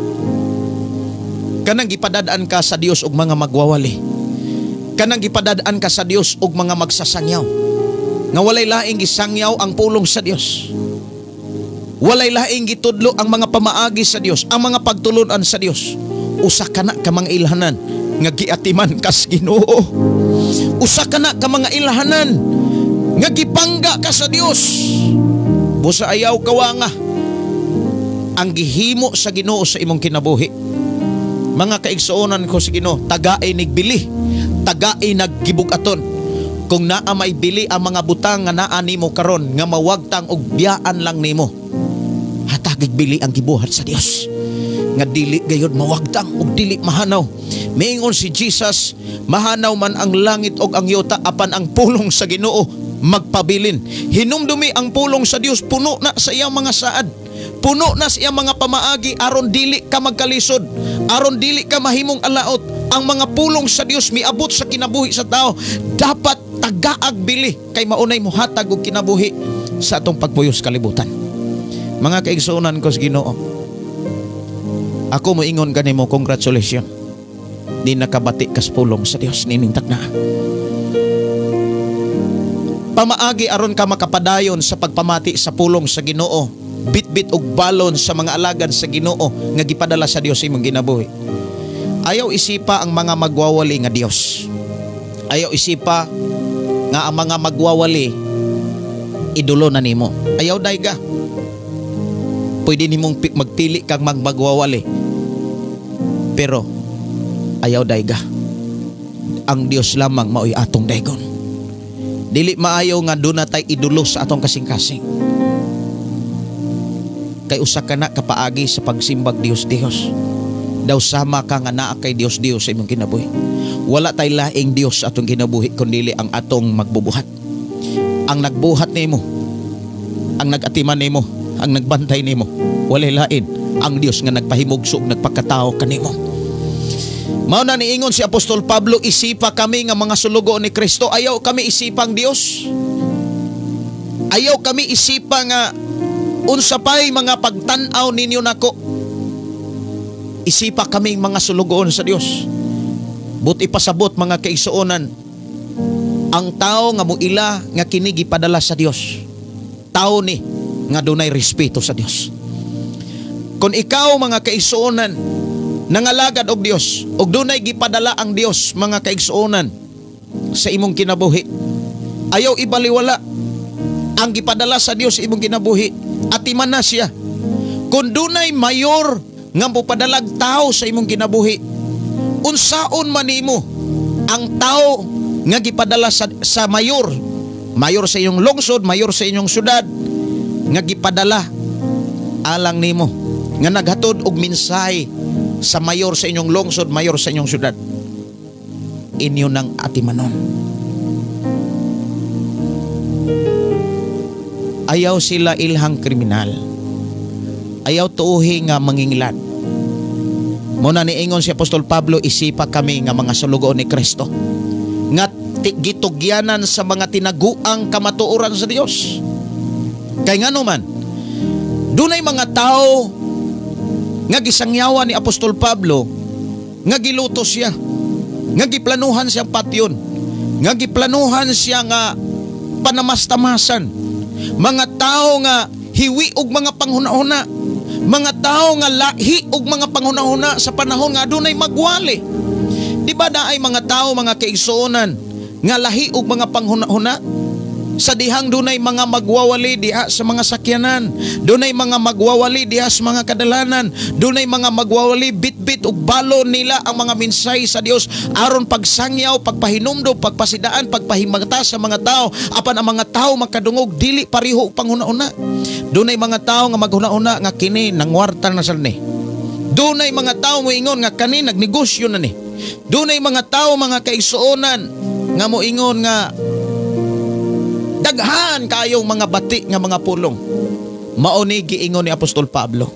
Kanang gipadadaan ka sa Dios og mga magwawali, kanang gipadadaan ka sa Dios og mga magsasangyaw, nga walay laing gisangyaw ang pulong sa Dios, walay laing gitudlo ang mga pamaagi sa Dios, ang mga pagtulunan sa Dios. Usa ka na ka mga ilhanan nga giatiman kas Ginoo. Usa ka na ka mga ilhanan nga gipangga ka sa Dios. Busa ayaw kawanga ang gihimo sa Ginoo sa imong kinabuhi. Mga kaigsuonan ko sa Ginoo, tagae nigbili, tagae naggibug-aton. Kung naa may bili ang mga butang nga naa nimo karon nga mawagtang og biyaan lang nimo, hatagig bili ang gibuhat sa Dios nga dili gayud mawagtang og dili mahanaw. Miingon si Jesus, mahanaw man ang langit og ang yuta, apan ang pulong sa Ginoo magpabilin. Hinumdumi ang pulong sa Dios, puno na sa iyang mga saad, puno na sa iyang mga pamaagi, aron dili ka magkalisod, aron dili ka mahimong alaot. Ang mga pulong sa Dios miabot sa kinabuhi sa tao. Dapat tagaag bili kay maunay mohatag og kinabuhi sa atong pagpuyos kalibutan. Mga kaigsuonan ko sa Ginoo, ako moingon kanimo, congratulations. Di nakabati kas pulong sa Dios nining takna. Pamaagi aron ka makapadayon sa pagpamati sa pulong sa Ginoo, bitbit og balon sa mga alagad sa Ginoo nga gipadala sa Dios imong ginabuhi. Ayaw isipa ang mga magwawali nga Dios. Ayaw isipa nga ang mga magwawali idolo na nimo. Ayaw dayga. Pwede nimong magpili kang magwawali, pero ayaw dayga. Ang Dios lamang maoy atong daygon. Dili maayo nga duna tay idolo sa atong kasing-kasing. Kay usa ka na kapaagi sa pagsimbag Dios Dios. Daw sama ka nga naa kay Dios Dios sa imong kinabuhi. Wala tay laing Dios sa atong kinabuhi kundi ang atong magbubuhat. Ang nagbuhat nimo, ang nagatiman nimo, ang nagbantay nimo, walay lain ang Dios nga nagpahimugso ug nagpakatao kanimo. Mao na niingon si Apostol Pablo, isipa kami nga mga sulugo ni Kristo. Ayaw kami isipang Dios. Ayaw kami isipa nga unsa pay mga pagtan-aw ninyo nako. Isipa kaming mga sulugoon sa Dios. But ipasabot mga kaigsuonan, ang tao nga muila nga kini gipadala sa Dios, tao ni nga dunay respeto sa Dios. Kung ikaw mga kaigsuonan nangalagad og Dios og dunay gipadala ang Dios mga kaigsuonan sa imong kinabuhi, ayaw ibaliwala ang gipadala sa Dios sa imong kinabuhi, atiman na siya. Kung dunay mayor nga mopadalag tao sa imong kinabuhi, unsaon man nimo ang tao nga gipadala sa mayor, mayor sa inyong lungsod, mayor sa inyong syudad, nga gipadala alang nimo, nga naghatod og mensahe sa mayor sa inyong lungsod, mayor sa inyong syudad, inyo nang atimanon. Ayaw sila ilhang kriminal. Ayaw tuuhi nga mangingilad. Muna niingon si Apostol Pablo, isipa kami nga mga sulugoon ni Kristo, nga gitugyanan sa mga tinaguang kamatuoran sa Dios. Kay ngano man, dunay mga tao nga gisangyawan ni Apostol Pablo, nga giluto siya, nga giplanuhan siyang patyon. nga giplanuhan siya nga panamastamasan, mga tao nga hiwi og mga panghuna-huna, mga tao nga lahi og mga panghuna-huna sa panahon nga adunay magwali. Di ba naay mga tao, mga kaigsuonan, nga lahi og mga panghuna-huna? Sa dihang dunay mga magwawali diha sa mga sakyanan, dunay mga magwawali diha sa mga kadalanan, dunay mga magwawali bitbit og balo nila ang mga mensahe sa Dios aron pagsangyaw, pagpahinumdom, pagpasidaan, pagpahimata sa mga tao, apan ang mga tao makadungog dili pareho og panghuna-huna. Dunay mga tao nga maghuna-huna nga kini nangwarta na sad ni. Dunay mga tao moingon nga kani nagnegosyo na ni. Dunay mga tao, mga kaigsuonan, nga moingon nga daghan kayong mga bati nga mga pulong. Mao ni giingon ni Apostol Pablo.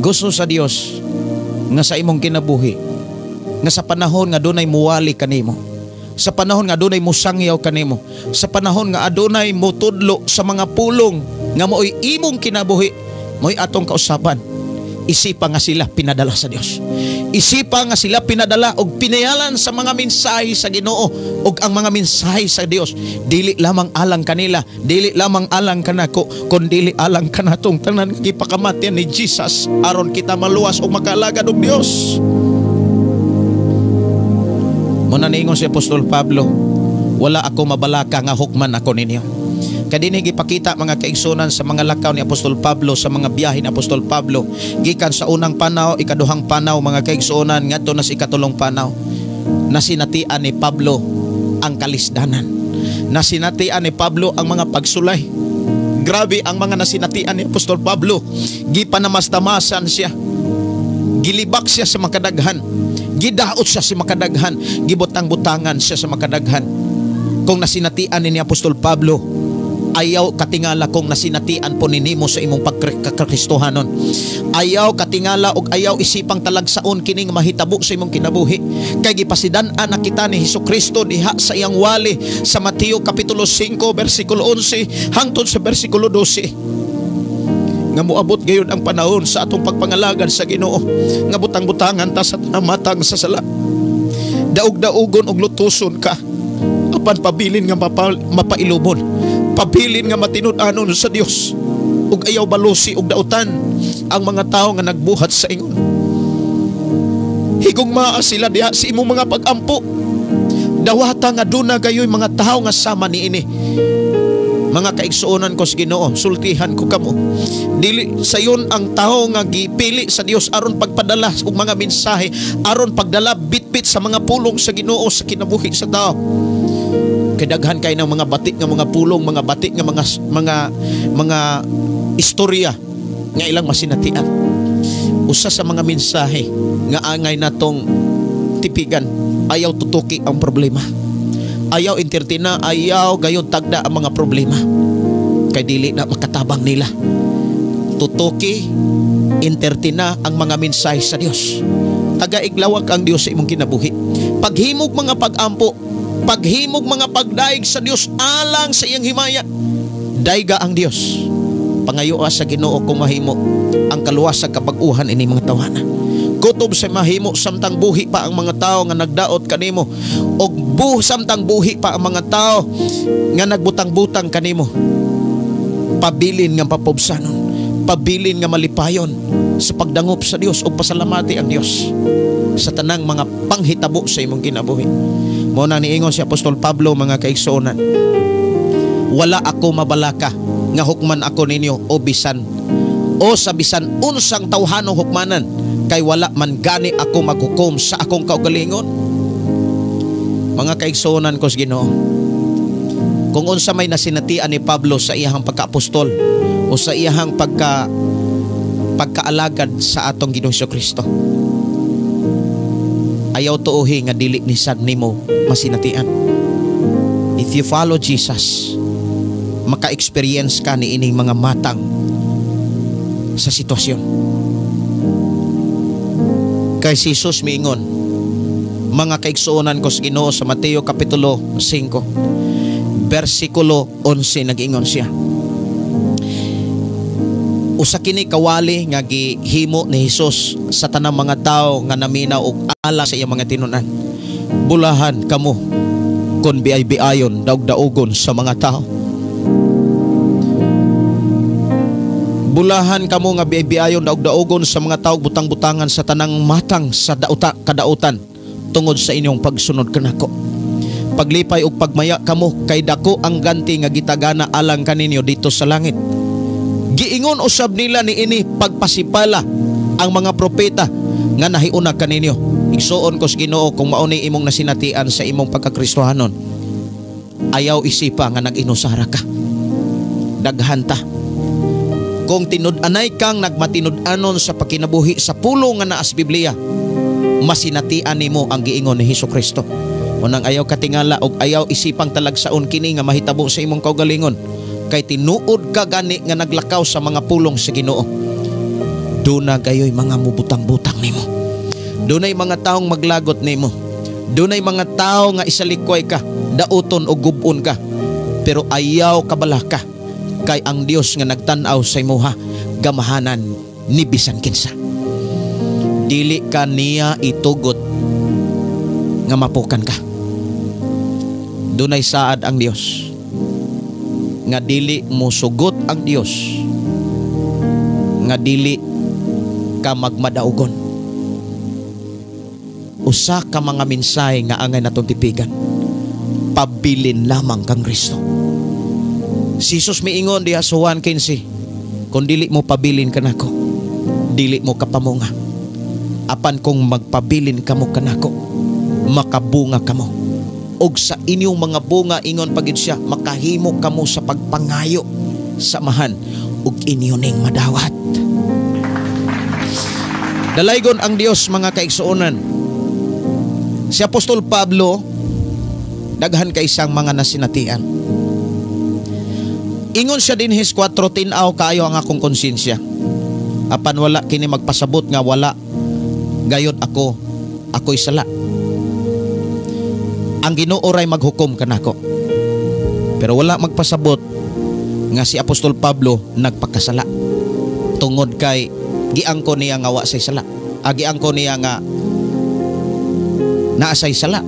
Gusto sa Dios nga sa imong kinabuhi, nga sa panahon nga dunay muwali kanimo, sa panahon nga adunay musangyaw kanimo, sa panahon nga adunay mutudlo sa mga pulong nga mao'y imong kinabuhi, mao'y atong kausaban. Isipa nga sila pinadala sa Dios. Isipa nga sila pinadala og pinayalan sa mga mensahe sa Ginoo, og ang mga mensahe sa Dios dili lamang alang kanila, dili lamang alang kanako, kun dili alang kanatong tanan gipakamatian ni Jesus aron kita maluwas og makaalagad og Dios. Muna niingon si Apostol Pablo, wala ako mabalaka nga hukman ako ninyo. Kadini gipakita, mga kaigsunan, sa mga lakaw ni Apostol Pablo, sa mga biyahe ni Apostol Pablo, gikan sa unang panaw, ikaduhang panaw, mga kaigsunan, ngadto na sa ikatulong panaw, nasinatian ni Pablo ang kalisdanan. Nasinatian ni Pablo ang mga pagsulay. Grabe ang mga nasinatian ni Apostol Pablo. Gipanamastamasan siya. Gilibak siya sa makadaghan. Gidaot siya sa makadaghan. Gibutang-butangan siya sa makadaghan. Kung nasinatian ni Apostol Pablo, ayaw katingala kung nasinatian po ninimo sa imong pagkakristohanon. Ayaw katingala og ayaw isipang talagsaon kining mahitabo sa imong kinabuhi. Kay gipasidan-an na kita ni Hesukristo diha sa iyang wali sa Mateo Kapitulo 5 versikulo 11 hangtod sa versikulo 12. Nga moabot gayon ang panahon sa atong pagpangalagad sa Ginoo, nga butang-butangan ta sa matang sa sala. Daog-daogon og lutuson ka, apan pabilin nga mapailubon, pabilin nga matinud-anon sa Dios, ug ayaw balusi og dautan ang mga tawo nga nagbuhat sa ingon. Higugmaa sila diha sa imong mga pag-ampo. Dawata nga duna gayoy mga tawo nga sama niini. Mga kaigsuonan ko sa Ginoo, sultihan ko kamo. Dili sayon ang tawo nga gipili sa Dios aron pagpadala og mga mensahe, aron pagdala bitbit sa mga pulong sa Ginoo sa kinabuhi sa tao. Kay daghan kay ng mga batik nga mga pulong, mga batik nga mga istorya nga ilang masinatian. Usa sa mga mensahe nga angay natong tipigan, ayaw tutuki ang problema. Ayaw entertaina, ayaw gayon tagda ang mga problema. Kay dili na makatabang nila. Tutuki, entertaina ang mga mensahe sa Dios. Tagaiglawag ang Dios sa imong kinabuhi. Paghimog mga pag-ampo, paghimog mga pagdaig sa Dios alang sa iyang himaya, dayga ang Dios. Pangayoa sa Ginoo kung mahimo ang kaluwas sa kapag-uhan ini mga tawana. Kutob sa mahimo samtang buhi pa ang mga tao nga nagdaot kanimo, og samtang buhi pa ang mga tao nga nagbutang-butang kanimo. Pabilin nga papubsanon, pabilin nga malipayon sa pagdangop sa Dios og pasalamati ang Dios sa tanang mga panghitabo sa imong kinabuhi. Mao na niingon si Apostol Pablo, mga kaigsuonan, wala ako mabalaka nga hukman ako ninyo o bisan o sa bisan unsang tawhanong hukmanan, kay wala man gani ako maghukom sa akong kaugalingon. Mga kaigsuonan ko sa Ginoo, kung unsa may nasinatian ni Pablo sa iyahang pagkaapostol o sa iyahang pagkaalagad sa atong Ginoong Kristo, ayaw tuohi nga dili ni sad nimo masinatian. If you follow Jesus, maka-experience ka ni ining mga matang sa sitwasyon. Kay si Jesus miingon, mga kaigsuonan ko sa Ginoo, sa Mateo Kapitulo 5 versikulo 11, nag-ingon siya, usa kini kawali nga gihimo ni Hesus sa tanang mga tawo nga naminaw og ala sa iyang mga tinunan. Bulahan kamo kon biay-biayon daog-daogon sa mga tao. Bulahan kamo nga biay-biayon daog-daogon sa mga tao, butang-butangan sa tanang matang sa dauta, kadautan tungod sa inyong pagsunod kanako. Paglipay og pagmaya kamo kay dako ang ganti nga gitagana alang kaninyo dito sa langit. Giingon usab nila niini pagpasipala ang mga propeta nga nahiuna kaninyo. Igsuon ko sa Ginoo, kung mao ni imong nasinatian sa imong pagkakristohanon, ayaw isipa nga nag-inusara ka. Daghan ta. Kung tinud-anay kang nagmatinud-anon sa pakinabuhi sa pulong nga naa sa Biblia, masinatian nimo ang giingon ni Hesus Kristo. Unang ayaw katingala og ayaw isipang talagsaon kini nga mahitabo sa imong kaugalingon, kay tinuod ka gani nga naglakaw sa mga pulong sa Ginoo. Duna gayoy mga mubutang-butang nimo. Dunay mga taong maglagot nimo. Dunay mga tao nga isalikway ka, dauton o gubon ka. Pero ayaw kabalaka kay ang Dios nga nagtan-aw sa imuha gamahanan ni bisan kinsa. Dili ka niya itugot nga mapukan ka. Dunay saad ang Dios nga dili mo sugot ang Dios nga dili ka magmadaugon. Usa ka mga mensahe nga angay natong tipigan, pabilin lamang kang Kristo. Si Jesus miingon diha sa Juan 15, kung dili mo pabilin kanako, dili mo kapamunga. Apan kung magpabilin kamo kanako, makabunga kamo. Og sa inyong mga bunga, ingon pagid siya, makahimo kamo sa pagpangayo sa Amahan ug inyo ning madawat. Dalaygon ang Dios, mga kaigsuonan. Si Apostol Pablo, daghan kay isang mga nasinatian. Ingon siya din his 4, tinaw kaayo ang akong konsensya. Apan wala kini magpasabot nga wala gayod ako, ako'y sala. Ang Ginoo ray maghukom kanako. Pero wala magpasabot nga si Apostol Pablo nagpakasala. Tungod kay giangko niya nga wa say sala. Giangko niya nga naasay sala.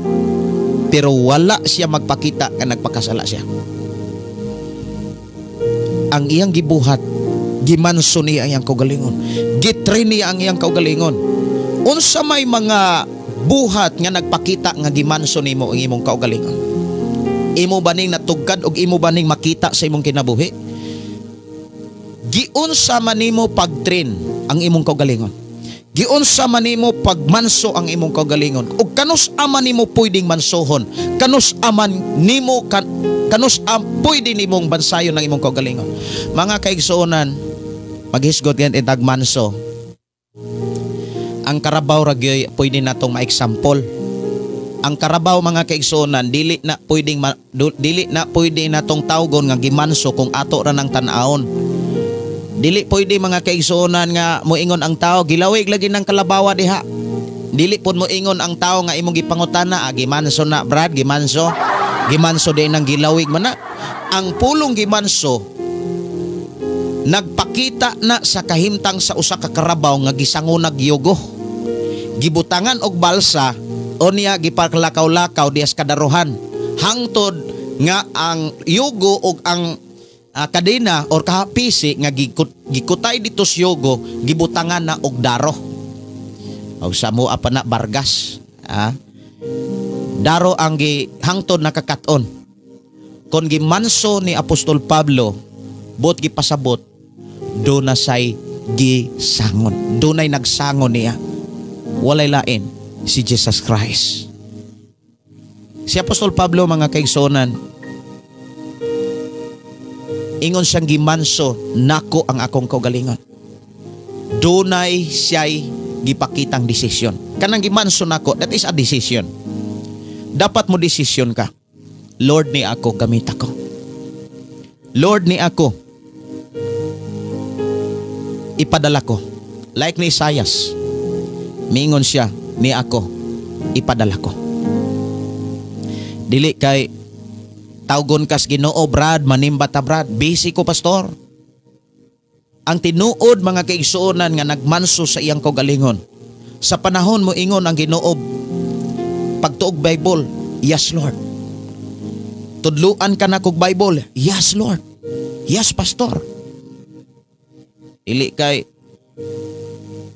Pero wala siya magpakita nga nagpakasala siya. Ang iyang gibuhat, gimanso niya ang iyang kaugalingon. Gitrain niya ang iyang kaugalingon. Unsa may mga buhat nga nagpakita nga gimanso nimo ang imong kaugalingon? Imo ba ning natugkad og imo ba ning makita sa imong kinabuhi? Giunsa man nimo pagtrain ang imong kaugalingon? Giunsa man nimo pagmanso ang imong kaugalingon? Og kanus aman nimo pwedeng mansohon? Kanus aman nimo kanus pwede nimong bansayon ang imong kaugalingon? Mga kaigsuonan, maghisgot yan itag manso. Ang karabaw ra gyoy pwede natong ma-example. Ang karabaw, mga kaigsuonan, dili na pwedeng dili na pwede natong tawgon nga gimanso kung ato ra nang tan-awon. Dili pwede, mga kaigsuonan, nga moingon ang tao gilawig lagi ng kalabawa diha. Dili pud moingon ang tao nga imong gipangutana, gimanso na brad, gimanso. Gimanso din ang gilawig man na. Ang pulong gimanso nagpakita na sa kahimtang sa usa ka karabaw nga gisangunag yugo. Gibutangan og balsa o niya gipaklakaw-lakaw dias kadaruhan hangtod nga ang yugo og ang kadena or kahapisi nga gikutay dito sa yugo gibutangan na og daro. Og sa mua pa na bargas. Daro ang gihangtod nakakaton. Kon gimanso ni Apostol Pablo, bot gipasabot, do na say gisangon. Dunay nagsangon niya. Walay lain si Jesus Christ. Si Apostol Pablo, mga kaigsuonan, ingon siyang gimanso nako ang akong kaugalingon. Dunay siya'y gipakitang desisyon. Kanang gimanso nako, that is a decision. Dapat mo desisyon ka. Lord ni ako, gamit ako. Lord ni ako, ipadala ko. Like ni Isaias, mingon siya, ni ako, ipadala ko. Dili kay tawgon kas Ginoo, Brad, manimba ta Brad, busy ko pastor. Ang tinuod, mga kaigsuonan, nga nagmanso sa iyang kaugalingon. Sa panahon mo ingon ang Ginoo, Pagtuog Bible, yes Lord. Tudluan ka na kog Bible, yes Lord. Yes Pastor. Dili kay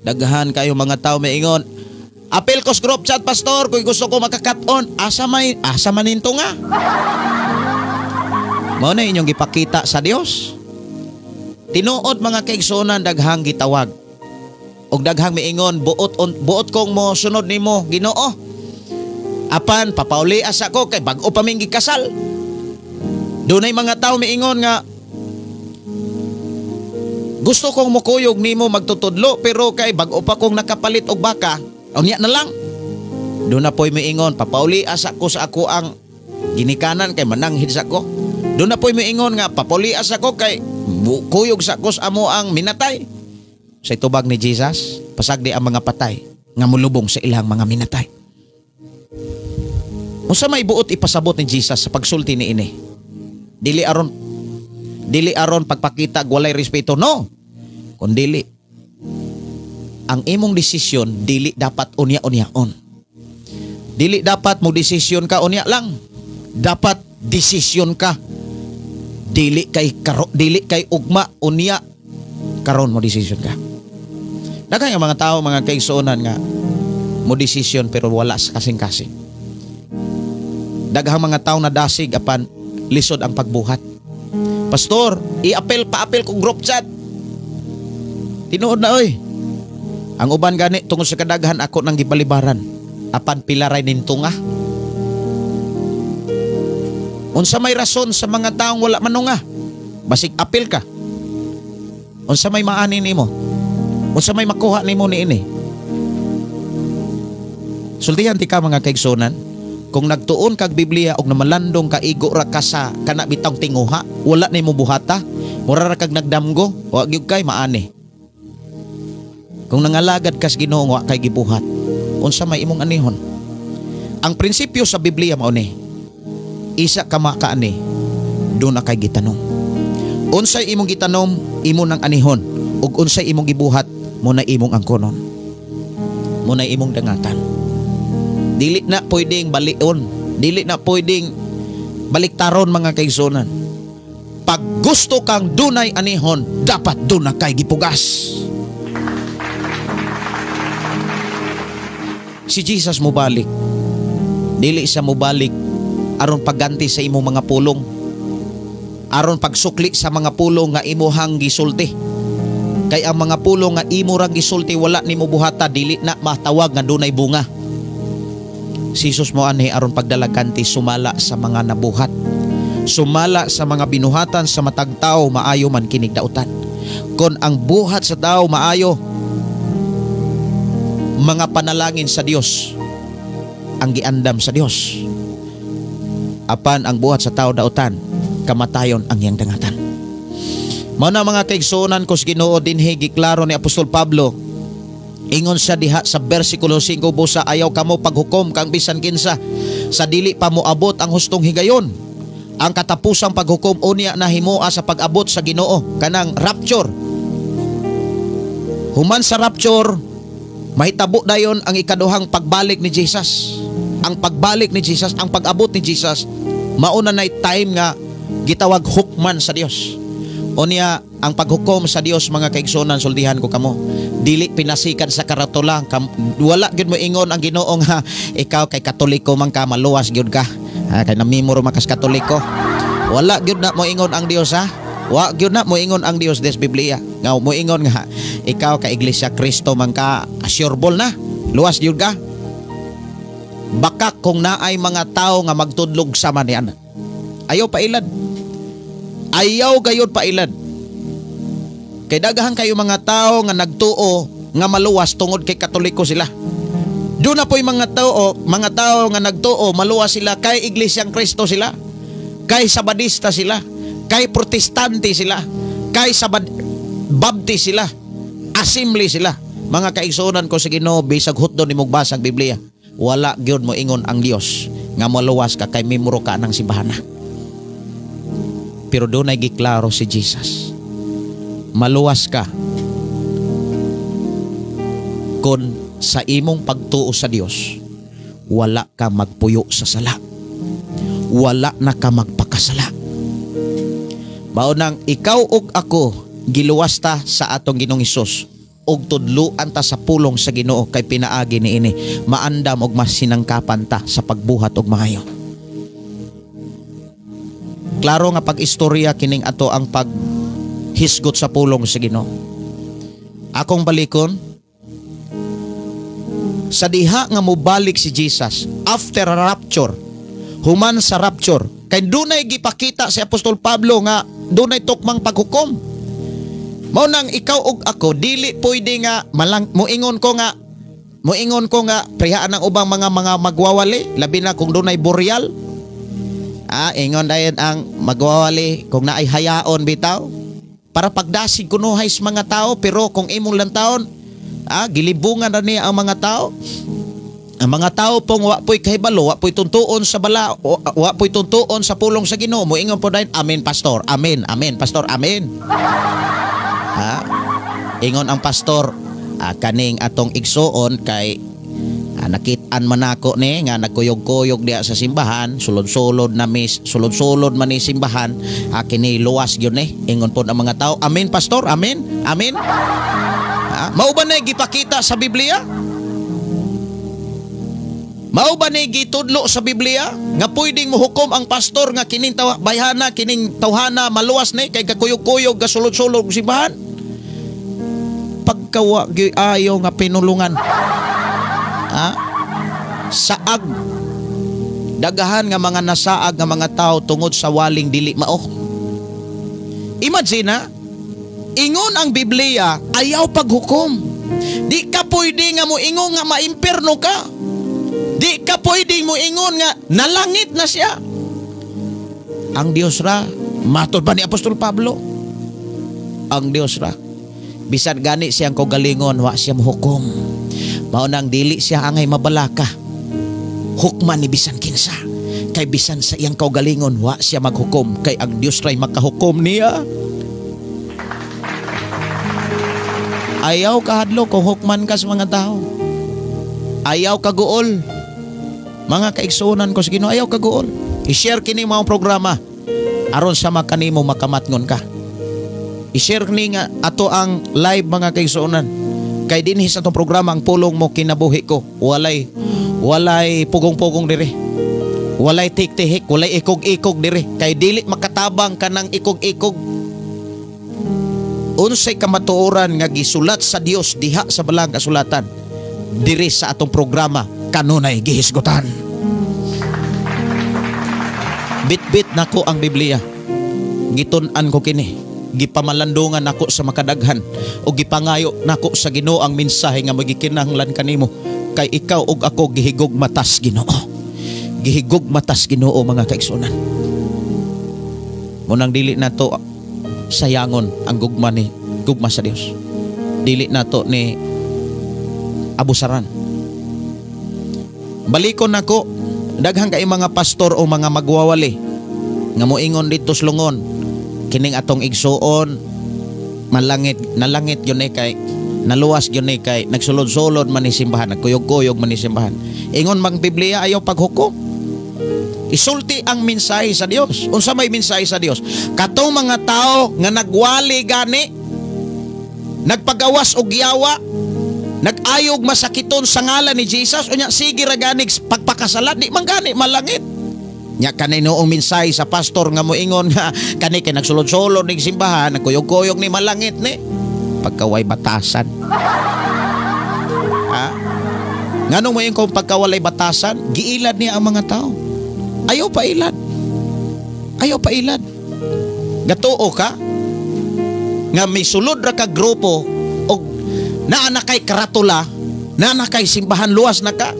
daghan kayo mga tao maingon, apil ko sa group chat pastor kung gusto ko makakat-on, asa may asa man ninto nga. Mao na inyong gipakita sa Dios. Tinuod mga kaigsuonan, daghang gitawag. Og daghang miingon, buot kong mo sunod nimo Ginoo. Apan papauli asa ko kay bag-o pa ming gikasal. Dunay mga tao miingon nga gusto kong mukuyog nimo magtutudlo pero kay bag-o pa kong nakapalit og baka, unya na lang. Doon na po'y miingon, papauli asa ko sa ako ang ginikanan kay mananghid sa ko. Doon na po'y miingon nga papauli asa ko kay kuyog sa ko sa amo ang minatay. Sa itubag ni Jesus, pasagdi ang mga patay nga mulubong sa ilang mga minatay. Unsa may buot ipasabot ni Jesus sa pagsulti ni ini? Dili aron pagpakita walay respeto, no. Kun dili, ang imong desisyon dili dapat unya-unyaon. Dili dapat mo desisyon ka unya lang. Dapat desisyon ka. Dili kay ugma unya karon mo desisyon ka. Daghan nga mga tao mga kaigsuonan nga mo desisyon pero wala sa kasing-kasing. Daghang mga tao na dasig apan lisod ang pagbuhat. Pastor, i-apel pa-apel kong group chat. Tinuod na oy. Ang uban gani tungod sa kadaghan ako nang gibalibaran. Apan pilaray ninto nga. Unsa may rason sa mga taong wala manunga? Basig apel ka. Unsa may maani nimo? Unsa may makuha nimo niini? Sultihan ti ka mga kaigsunan. Kung nagtuon kag Biblia og namalandong ka igo ra ka sa kana bitawng tinguha, wala nimo buhata, mura ra kag nagdamgo, wa gyud kay maani. Kung nangalagad kas Ginoo wa kay gibuhat, unsa may imong anihon? Ang prinsipyo sa Biblia mao ni, isa ka makaani, do na kay gitanom. Unsay imong gitanom, imo nang anihon, ug unsay imong gibuhat, mo na imong angkonon. Mo na imong dangatan. Dili na pwedeng balion, dili na pwedeng baliktaron mga kaigsunan. Pag gusto kang dunay anihon, dapat duna kay gipugas. Si Jesus mobalik. Dili siya mobalik aron pagganti sa imong mga pulong, aron pagsukli sa mga pulong nga imuhang gisulti. Kay ang mga pulong nga imo rang gisulti wala nimo buhata, dili na matawag nga dunay bunga. Si Jesus mo anhi aron pagdalaganti sumala sa mga nabuhat, sumala sa mga binuhatan sa matag tao maayo man kinig dautan. Kon ang buhat sa tao maayo, mga panalangin sa Dios ang giandam sa Dios. Apan ang buhat sa tao dautan, kamatayon ang iyang dangatan. Mao na mga kaigsuonan ko sa Ginoo dinhi giklaro ni Apostol Pablo. Ingon siya diha sa bersikulo 5, busa ayaw kamo paghukom kang bisan kinsa sa dili pa moabot ang hustong higayon. Ang katapusang paghukom unya na himoa sa pag-abot sa Ginoo, kanang rapture. Human sa rapture, mahitabo dayon ang ikaduhang pagbalik ni Jesus. Ang pagbalik ni Jesus, ang pag-abot ni Jesus, mauna na'y time nga gitawag hukman sa Dios. Unya ang paghukom sa Dios mga kaigsuonan, sultihan ko kamo, dili pinasikan sa karatula. Wala gyud mo ingon ang Ginoo nga ikaw kay Katoliko man ka, maluwas gyud ka. Ha, kay namimuro man kas Katoliko. Wala gyud na mo ingon ang Dios ha. Wa gyud na mo ingon ang Dios des Biblia. Nga mo ingon nga ikaw kay Iglesia Kristo man ka, assureball na, luwas gyud ka. Baka kung naay mga tao nga magtudlog sama niyan. Ayaw pailad. Ayaw gayud pailad. Kay daghan kayo mga tao nga nagtuo nga maluwas tungod kay Katoliko sila. Doon na po'y mga tao nga nagtuo maluwas sila kay Iglesia Kristo sila, kay Sabadista sila, kay Protestante sila, kay Baptist sila, Assembly sila. Mga kaigsuonan ko sa Ginoo, bisag hutdon nimog basag Biblia, wala gyud mo ingon ang Dios nga maluwas ka kay mimuro ka ng simbahana. Pero doon ay giklaro si Jesus, maluwas ka kung sa imong pagtuo sa Dios Wala ka magpuyo sa sala. Wala na ka magpakasala. Mao nang ikaw ug ako giluwas ta sa atong Ginoong Hesus ug tudluan ta sa pulong sa Ginoo kay pinaagi niini maandam og masinangkapan ta sa pagbuhat og maayo. Klaro nga pag-istorya kining ato ang paghisgot sa pulong sa Ginoo. Akong balikon sa diha nga mobalik si Jesus after rapture, human sa rapture, kay dunay gipakita si Apostol Pablo nga dunay tukmang paghukom. Mao nang ikaw ug ako dili pwede nga malang moingon ko nga prihaan ang ubang mga magwawali, labi na kung dunay boreal. Ingon dayon ang magwawali kung naay hayaon bitaw para pagdasig kunuhay sa mga tao, pero kung imong lantaon gilibungan na niya ang mga tao. Ang mga tao pong wa po'y kahibalo, wa po'y tuntuon sa bala, wa po'y tuntuon sa pulong sa Ginoo, moingon po dayon, amen pastor, amen, amen pastor, amen. Ingon ang pastor, kaning atong igsuon kay nakit-an man ako ni nga nagkuyog-kuyog diha sa simbahan, sulod-sulod na mis, sulod-sulod man ni simbahan, kini luwas gyud ni. Ingon pod ang mga tao, amen pastor, amen, amen. Mao ba na gipakita sa Biblia? Mao ba ni gitudlo sa Biblia nga pwedeng mohukom ang pastor nga kining bayhana, kining tawhana maluwas ni kay gakuyog-kuyog, gasulod-sulod simbahan? Pagkawa ayo nga pinulungan. Saag dagahan nga mga nasaag nga mga tao tungod sa waling dili mao. Imagine na, ingon ang Biblia, ayaw paghukom. Di ka pwede nga moingon nga maimperno ka. Di ka pwede moingon nga nalangit na siya. Ang Dios ra, matod ba ni Apostol Pablo? Ang Dios ra. Bisan gani siyang kaugalingon, wa siya mohukom. Mao nang dili siya angay mabalaka. Hukman ni bisan kinsa. Kay bisan sa iyang kaugalingon, wa siya maghukom. Kay ang Dios ra'y makahukom niya. Ayaw kahadlo kung hukman ka sa mga tao. Ayaw kaguol. Mga kaigsuonan ko sa Ginoo, ayaw kaguol. I-share kini mga programa aron sa makanimo makamatngon ka. I-share ni nga ato ang live mga kaigsuonan. Kay dinhi sa atong programa ang pulong mo kinabuhi ko. Walay pugong-pugong diri. Walay tik-tihik, walay ikog-ikog diri. Kay dili makatabang kanang ikog-ikog. Unsay kamatuoran nga gisulat sa Dios diha sa balang kasulatan diri sa atong programa kanunay gihisgutan. Bitbit nako ang Biblia. Gitun-an ko kini. Gipamalandungan nako sa makadaghan o gipangayo nako sa Ginoo ang mensahe nga magikinahanglan kanimo kay ikaw ug ako gihigog matas Ginoo. Gihigog matas Ginoo mga kaigsuonan. Munang dili nato sayangon ang gugma ni gugma sa Dios. Dili nato ni abusaran. Balikon nako daghan kay mga pastor o mga magwawali nga moingon dito slungon kining atong igsuon malangit nalangit gyud ni kay naluwas gyud ni kay nagsulod-sulod man ni simbahan, nagkuyog-kuyog man ni simbahan. Ingon mang Biblia ayaw paghukom. Isulti ang mensahe sa Dios. Unsa may mensahe sa Dios? Katong mga tao nga nagwali gani, nagpagawas og yawa, nag-ayog masakiton sa ngalan ni Jesus, unya sige ra gani pagpakasala, di man gani malangit. Nya kanay noong mensahe sa pastor nga moingon nga kani kay nagsulod-sulod ning simbahan, nagkuyog-kuyog ni malangit ni pagkaway batasan. Ha? Nganong moingon kung pagkawalay batasan, giilad niya ang mga tao. Ayaw pa ilad. Ayaw pa ilad. Gatuo ka nga may sulod ra ka grupo og naa na kay karatula, naa na kay simbahan, luwas na ka.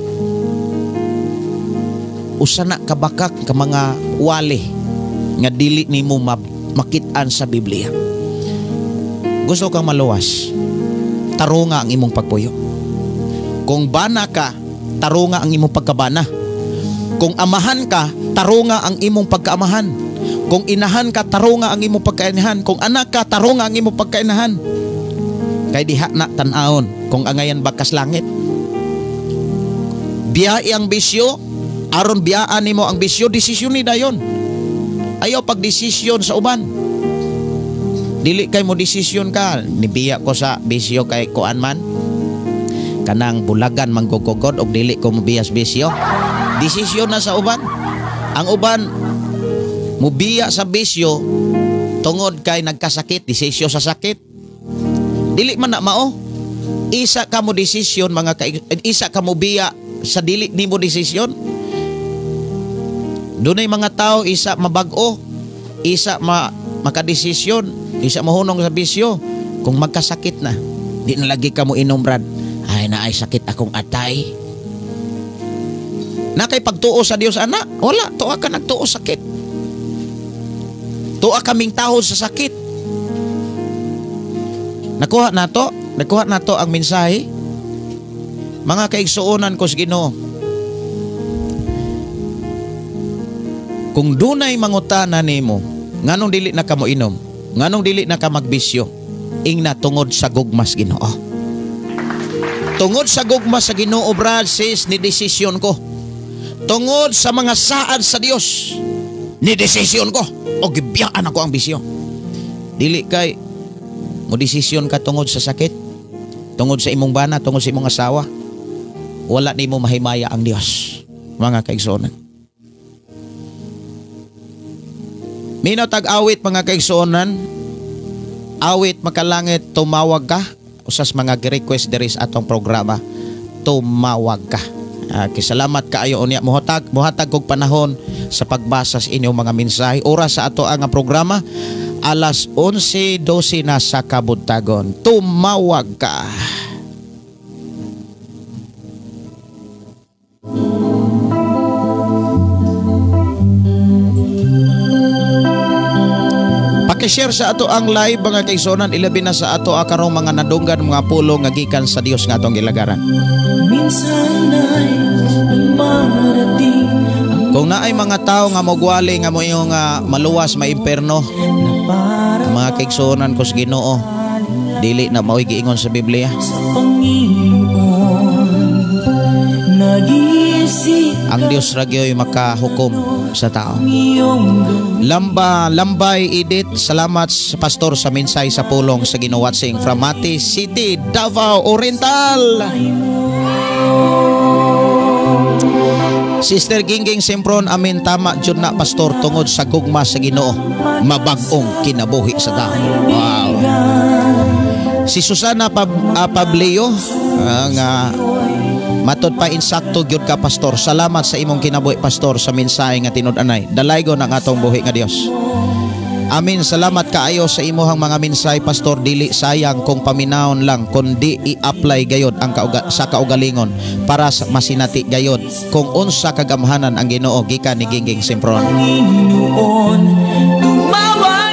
Usa na kabakak ka mga wali nga dili nimo makit-an sa Biblia. Gusto kang maluwas, tarunga ang imong pagpuyo. Kung bana ka, tarunga ang imong pagkabana. Kung amahan ka, tarunga ang imong pagkaamahan. Kung inahan ka, tarunga ang imong pagkainahan. Kung anak ka, tarunga ang imong pagkainahan. Kay diha na tan-awon kung angayan bakas langit. Biyai ang bisyo, aron biyaan nimo ang bisyo, desisyon ni dayon. Ayaw pagdesisyon sa uban. Dili kay mo desisyon ka, nibiya ko sa bisyo kay kuan man. Kanang bulagan manggugugod og dili ko mobiyas bisyo. Desisyon na sa uban. Ang uban mubiya sa bisyo tungod kay nagkasakit, desisyon sa sakit. Dili man na mao. Isa ka mo desisyon mga isa ka mobiya sa dili nimo desisyon. Dunay mga tao isa mabag-o, isa makadesisyon, isa mahunong sa bisyo. Kung magkasakit na, di na lagi ka mo inom, brad. Ay na ay sakit akong atay. Na kay pagtuo sa Dios ana, wala, tuwa ka nagtuo sakit. Tuwa kaming tahod sa sakit. Nakuha nato ang mensahe. Mga kaigsuonan ko sa Ginoo. Kung dunay mangutana nimo, nganong dili na ka mo inom, nganong dili na ka magbisyo, ingna tungod sa gugmas Ginoo. Tungod sa gugma sa Ginoo, brad, sis, ni desisyon ko. Tungod sa mga saad sa Dios, ni desisyon ko. O gibiyaan ako ang bisyo. Dili kay mo desisyon ka tungod sa sakit, tungod sa imong bana, tungod sa imong asawa. Wala nimo mahimaya ang Dios, mga kaigsuonan. Minaw tag-awit, mga kaigsuonan. Awit makalangit, tumawag ka. Usas mga request diri sa atong programa, tumawag ka. Salamat kaayo unya muhatag kog panahon sa pagbasa sa inyong mga mensahe. Oras sa ato ang programa alas 11:12 na sa kabuntagon. Tumawag ka. Share sa ato ang live mga kaigsuonan, ilabi na sa ato akarong mga nadunggan mga pulong nga gikan sa Dios nga atong gilagaran. Minsan ay dumarating kung naay mga tao nga mogwali nga mo yung maluwas maimperno, mga kaigsuonan ko sa Ginoo, dili na maoy giingon sa Biblia. Sa Panginoon, nag-iisip ang Dios ra gyoy makahukom sa tao. Lamba, Lambay Edith, salamat sa pastor sa mensahe sa pulong sa Ginoo Watsing from Mati City, Davao Oriental. Sister Gingging Sempron, amin, tama jud na pastor, tungod sa gugma sa Ginoo, mabag-ong kinabuhi sa tao. Wow. Si Susana Pablio, nga matod pa insakto gyud ka pastor. Salamat sa imong kinabuhi pastor sa mensahe nga tinud-anay. Dalaygon ang atong buhi nga Dios. Amin, salamat kaayo sa imuhang mga mensahe pastor. Dili sayang kung paminahon lang, kundi i-apply gayod ang sa kaugalingon para sa masinati gayod kung unsa kagamhanan ang Ginoo gikan ni Gingging Sempron.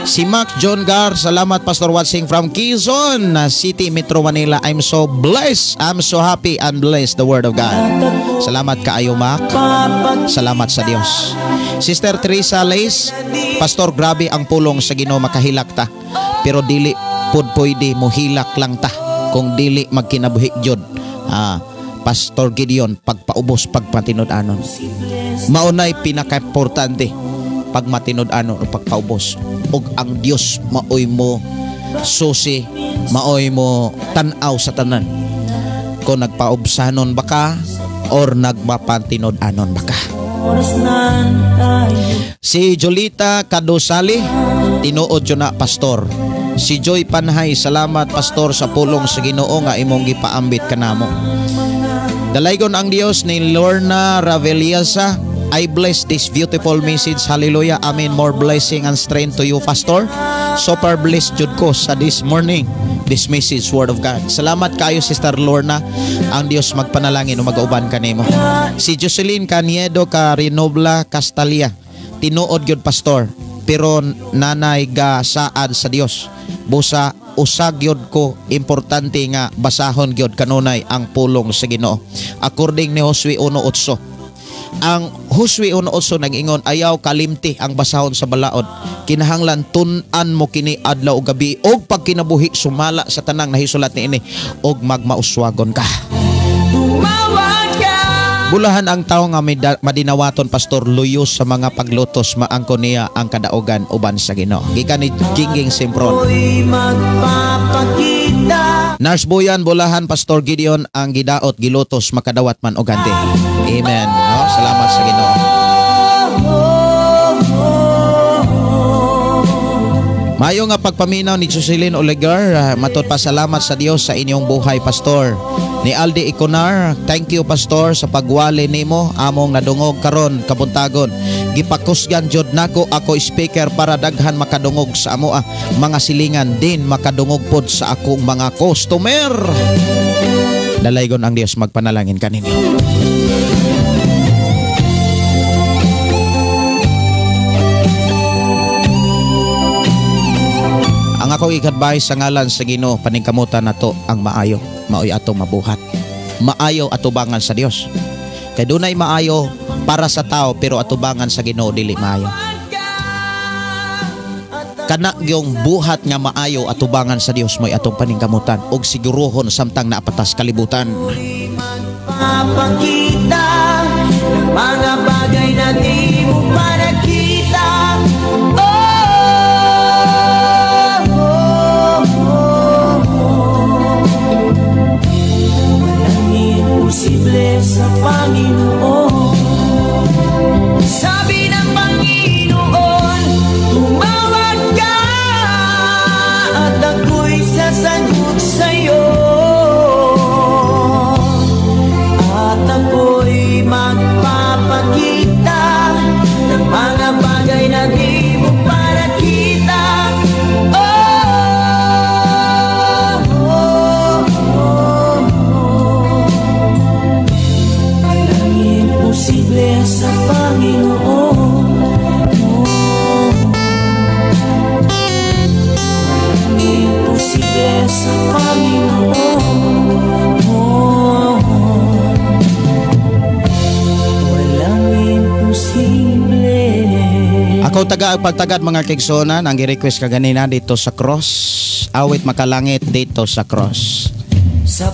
Si Max John Gar, salamat Pastor Watsing from Quezon City, Metro Manila. I'm so blessed. I'm so happy and blessed the word of God. Salamat kaayo, Mac. Salamat sa Dios. Sister Teresa Lace, Pastor, grabe ang pulong sa Ginoo, makahilak ta. Pero dili pud pwede mohilak lang ta kung dili magkinabuhi jud. Pastor Gideon, pagpaubos pagmatinud-anon. Maunay pinaka-importante pagmatinud-anon o pagpaubos. Og ang Dios maoy mo susi, maoy mo tan-aw sa tanan. Kung nagpaubsanon ba ka or nagmapatinud-anon ba ka. Si Jolita Kadosali, tinuod yun na pastor. Si Joy Panhay, salamat pastor sa pulong sa Ginoo nga imong gipaambit kanamo. Dalaygon ang Dios ni Lorna Raveliasa. I bless this beautiful message. Hallelujah. Amen. More blessing and strength to you, Pastor. Super blessed jud ko sa this morning. This message, Word of God. Salamat kayo, Sister Lorna. Ang Dios magpanalangin o mag-uban kanimo. Si Jocelyn Caniedo Carinobla Castalia. Tinuod gyud, Pastor. Pero nanay ga saad sa Dios. Busa usag gyud ko importante nga basahon gyud kanunay ang pulong sa Ginoo. According ni Josue 1:8. Ang Josue 1:8 nag-ingon, ayaw kalimti ang basahon sa balaod. Kinahanglan tun-an mo kini adlaw ug gabi og pagkinabuhi sumala sa tanang nahisulat niini og magmauswagon ka. Bulahan ang tao nga madinawaton, Pastor, luyos sa mga paglutos, maangko niya ang kadaugan uban sa Ginoo. Gikan ni Gingging Simpron. Nurse Boyan, bulahan Pastor Gideon ang gidaot gilutos makadawat man og ganti. Amen. No? Salamat sa Ginoo. Mayo nga pagpaminaw ni Jocelyn Olegar, matod pasalamat sa Dios sa inyong buhay, Pastor. Ni Aldi Iconar, thank you Pastor sa pagwali nimo among nadungog karon kabuntagon. Gipakusgan jud nako ako speaker para daghan makadungog sa amoa mga silingan din makadungog pod sa akong mga customer. Dalaygon ang Dios magpanalangin kaninyo. Ang akong i-advise sa ngalan sa Ginoo, paningkamutan nato ang maayo, maoy atong mabuhat. Maayo atubangan sa Dios. Kay dunay maayo para sa tao pero atubangan sa Ginoo dili maayo. Kana gyung buhat nga maayo atubangan sa Dios mo'y atong paningkamutan og siguruhon samtang naapatas kalibutan. Mapakita ng mga bagay na di mo pa nakita. Imposible sa Panginoon. Sabi ng Panginoon, tumawag ka at ako'y sasagot sa'yo. At ako'y magpapakita ng mga bagay na di mo pa nakita. Imposible sa Panginoon. Imposible sa Panginoon. Walang imposible. Ako taga pagtagad mga kigsonan, ang gi-request kaganina dito sa cross, awit makalangit dito sa cross. Sa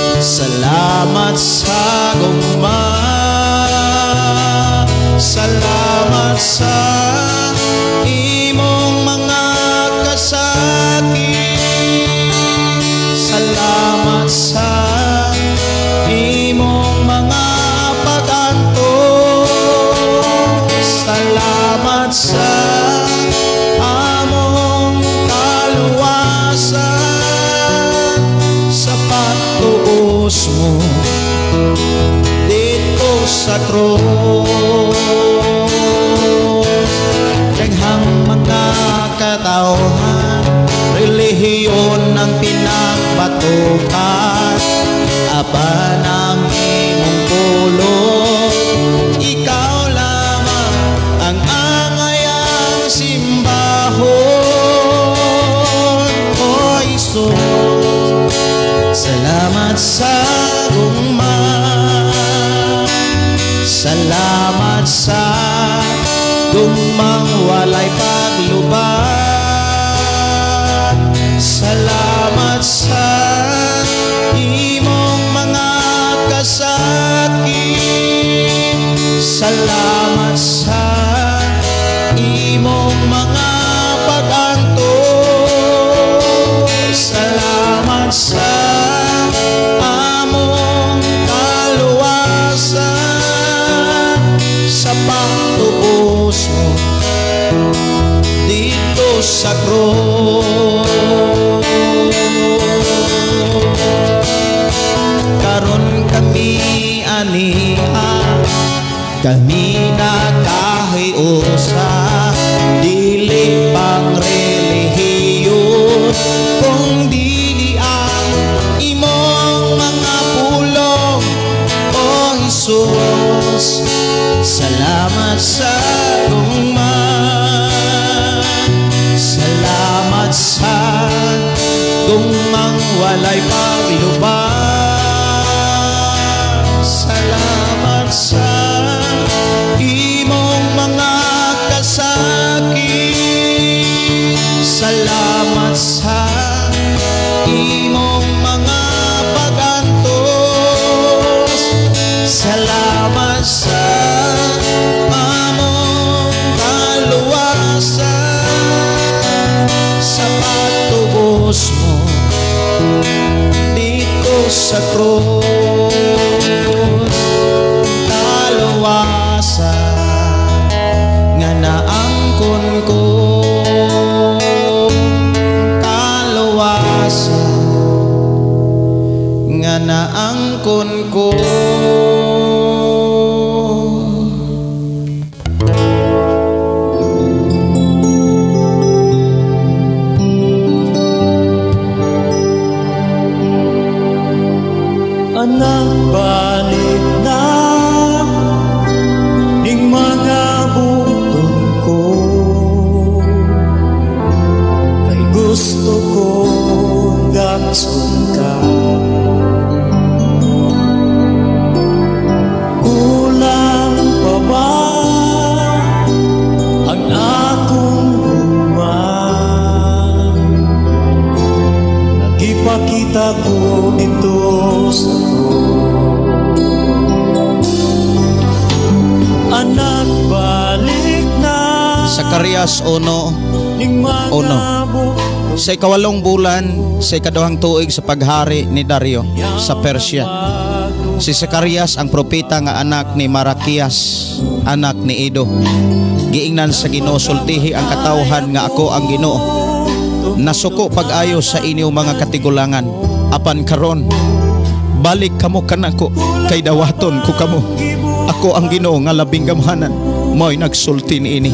Salamat sa gugma, salamat Salamat sa among kaluwasan, sa pagtuos mo dito sa krus. Daghang mga katauhan, relihiyon ang pinagbatukan, apan ang imong pulong, ikaw lamang ang angayang simbahon. O Jesus, salamat sa gugma, salamat sa gugmang walay paglubad, salamat sa imong mga kasakit, salamat sa imong mga pag-antos, salamat sa among kaluwasan, sa pagtubos mo dito sa krus. Karon kami aniha, kami nakahiusa, dili pang relihiyon, kung dili ang imong mga pulong. O Jesus, salamat sa gugma, salamat sa gugmang walay paglubad, salamat sa imong mga kasakit, salamat sa imong mga pag-antos, salamat sa among kaluwasan, sa pagtubos mo dito sa krus. Kaluwasan nga naangkon ko, kaluwasan nga naangkon ko. Anak, balik na ning mga buton ko, kay gusto kong gamson ka. Kulang pa ba ang akong gugma? Nagipakita ko dito sa krus. Anak, balik na. Sakarias 1:1. Sa 8 bulan, sa 2 tuig sa paghari ni Dario sa Persia, si Sakarias ang propeta nga anak ni Marakias, anak ni Edo. Giingnan sa Ginoo, sultihi ang katawhan nga ako ang Ginoo. Nasuko pag-ayo sa inyo mga katigulangan, apan karon balik kamo kanako, kay dawaton ko kamo. Ako ang Ginoo nga labing gamhanan, mo'y nagsulti niini.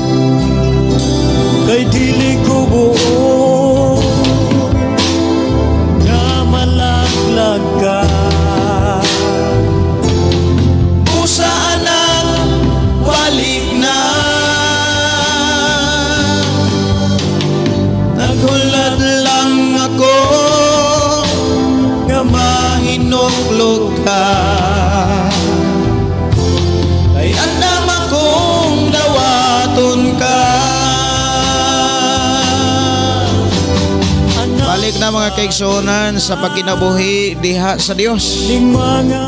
Kay dili ko buo nga malaglag ka. Usa anak, balik na. Naghulat lang ako nga mahinuklog ka. Kay andam akong dawaton ka. Balik na mga kaigsuonan sa pagkinabuhi diha sa Dios.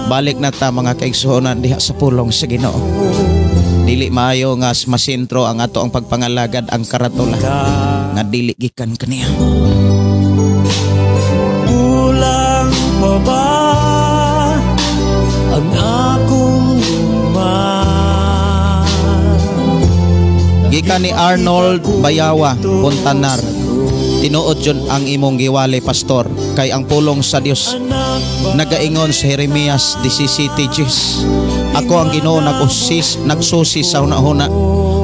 Balik na ta mga kaigsuonan diha sa pulong sa Ginoo. Dili maayo nga masentro ang ato ang pagpangalagad ang karatula nga dili gikan kaniya. Kulang pa ba ang akong gugma? Gikan ni Arnold Bayawa Puntanar. Tinuod jud ang imong giwali, pastor, kay ang pulong sa Dios nagaingon sa Jeremias 17:10, "Ako ang Ginoo, nag-usis, nagsusi sa hunahuna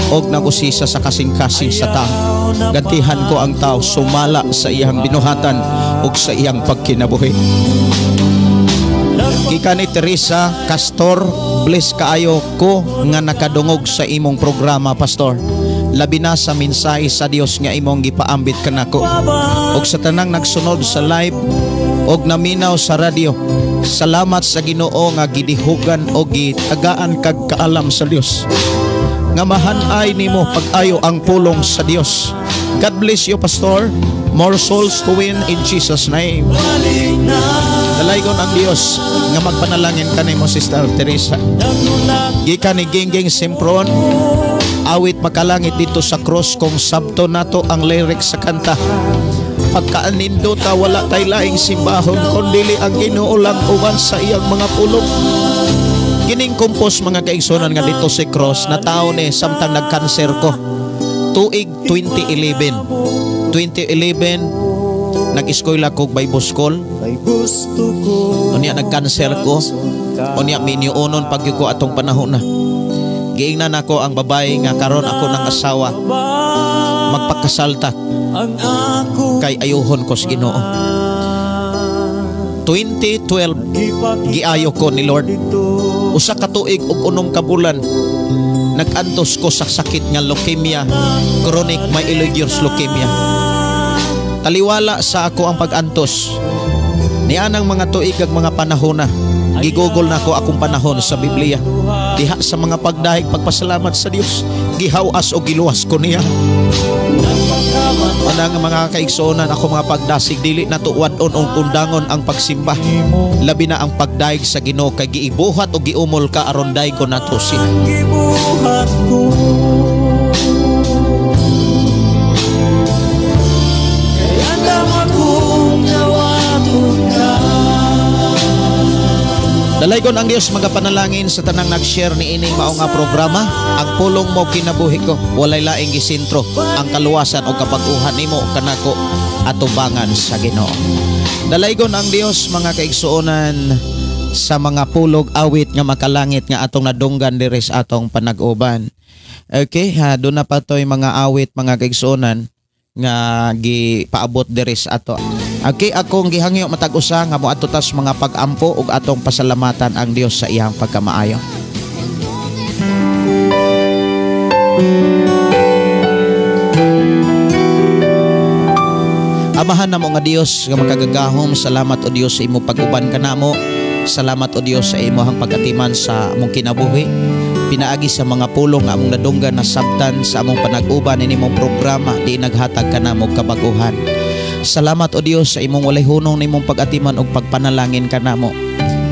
og nag-usisa sa kasing-kasing sa tao. Gantihan ko ang tao sumala sa iyang binuhatan ug sa iyang pagkinabuhi." Gikan ni Teresa Castor, "Bless kaayo ko nga nakadungog sa imong programa, pastor. Labi na sa mensahe sa Dios nga imong gipaambit kanako. Og sa tanang nagsunod sa live og naminaw sa radyo. Salamat sa Ginoo nga gidihugan og gitagaan kag kaalam sa Dios. Nga mahanay nimo pag-ayo ang pulong sa Dios. God bless you, pastor. More souls to win in Jesus' name." Dalaygon ang Dios nga magpanalangin kanimo, Sister Teresa. Gikan ni Gingging Simpron, "Awit makalangit dito sa cross kung sabto nato ang lyrics sa kanta. Pagkaanindota, wala tay laing simbahon kundili ang Ginoo lang uban sa iyang mga pulong." Kining compose, mga kaigsunan, nga dito si cross na tao ni samtang nagkanser ko. Tuig 2011. 2011 nag-eskwela ko Bible School. Unya nagkanser ko. Unya miniunon pag ko atong panahon na. Giingnan nako ang babae nga karon ako ng asawa. Magpakasalta kay ayuhon ko sa Ginoo. 2012 giayo ko ni Lord. Usa ka tuig ug 6 ka bulan nag-antos ko sa sakit nga leukemia, chronic myeloid leukemia. Taliwala sa ako ang pag-antos. Nianang mga tuig ag mga panahon na gigugol na ko akong panahon sa Biblia. Diha sa mga pagdahig, pagpasalamat sa Dios, gihawas o giluwas ko niya. Anang mga kaigsuonan, ako mga pagdasig, dili na tuwad-on o undangon ang pagsimba. Labi na ang pagdahig sa Ginoo kay giibuhat o giumol ka aron daygon nato siya. Gibuhat ko. Kay andam akong dawaton ka. Dalaygon ang Dios magapanalangin sa tanang nag-share ni ining mao nga programa. Ang pulong mo kinabuhi ko, walay laing gisentro ang kaluwasan o kapag-uhan nimo kanako atubangan sa Ginoo. Dalaygon ang Dios, mga kaigsuonan, sa mga pulog awit nga makalangit nga atong nadunggan diri sa atong panag-uban. Okay, ha, doon na pa to'y mga awit, mga kaigsuonan, nga gipaabot diri sa ato. Okay, akong gihangyo matag usa nga moadto tas mga pag-ampo ug atong pasalamatan ang Dios sa iyang pagkamaayo. Amahan namo nga Dios nga makagagahom, salamat o Dios sa imong pag-uban kanamo. Salamat o Dios sa imong pag-atiman sa among kinabuhi. Pinaagi sa mga pulong nga among nadunggan na sabtan sa among panag-uban ini mong programa, di naghatag kanamo kabag-uhan. Salamat o Dios sa imong walay hunong nimong pag-atiman ug pagpanalangin kanamo.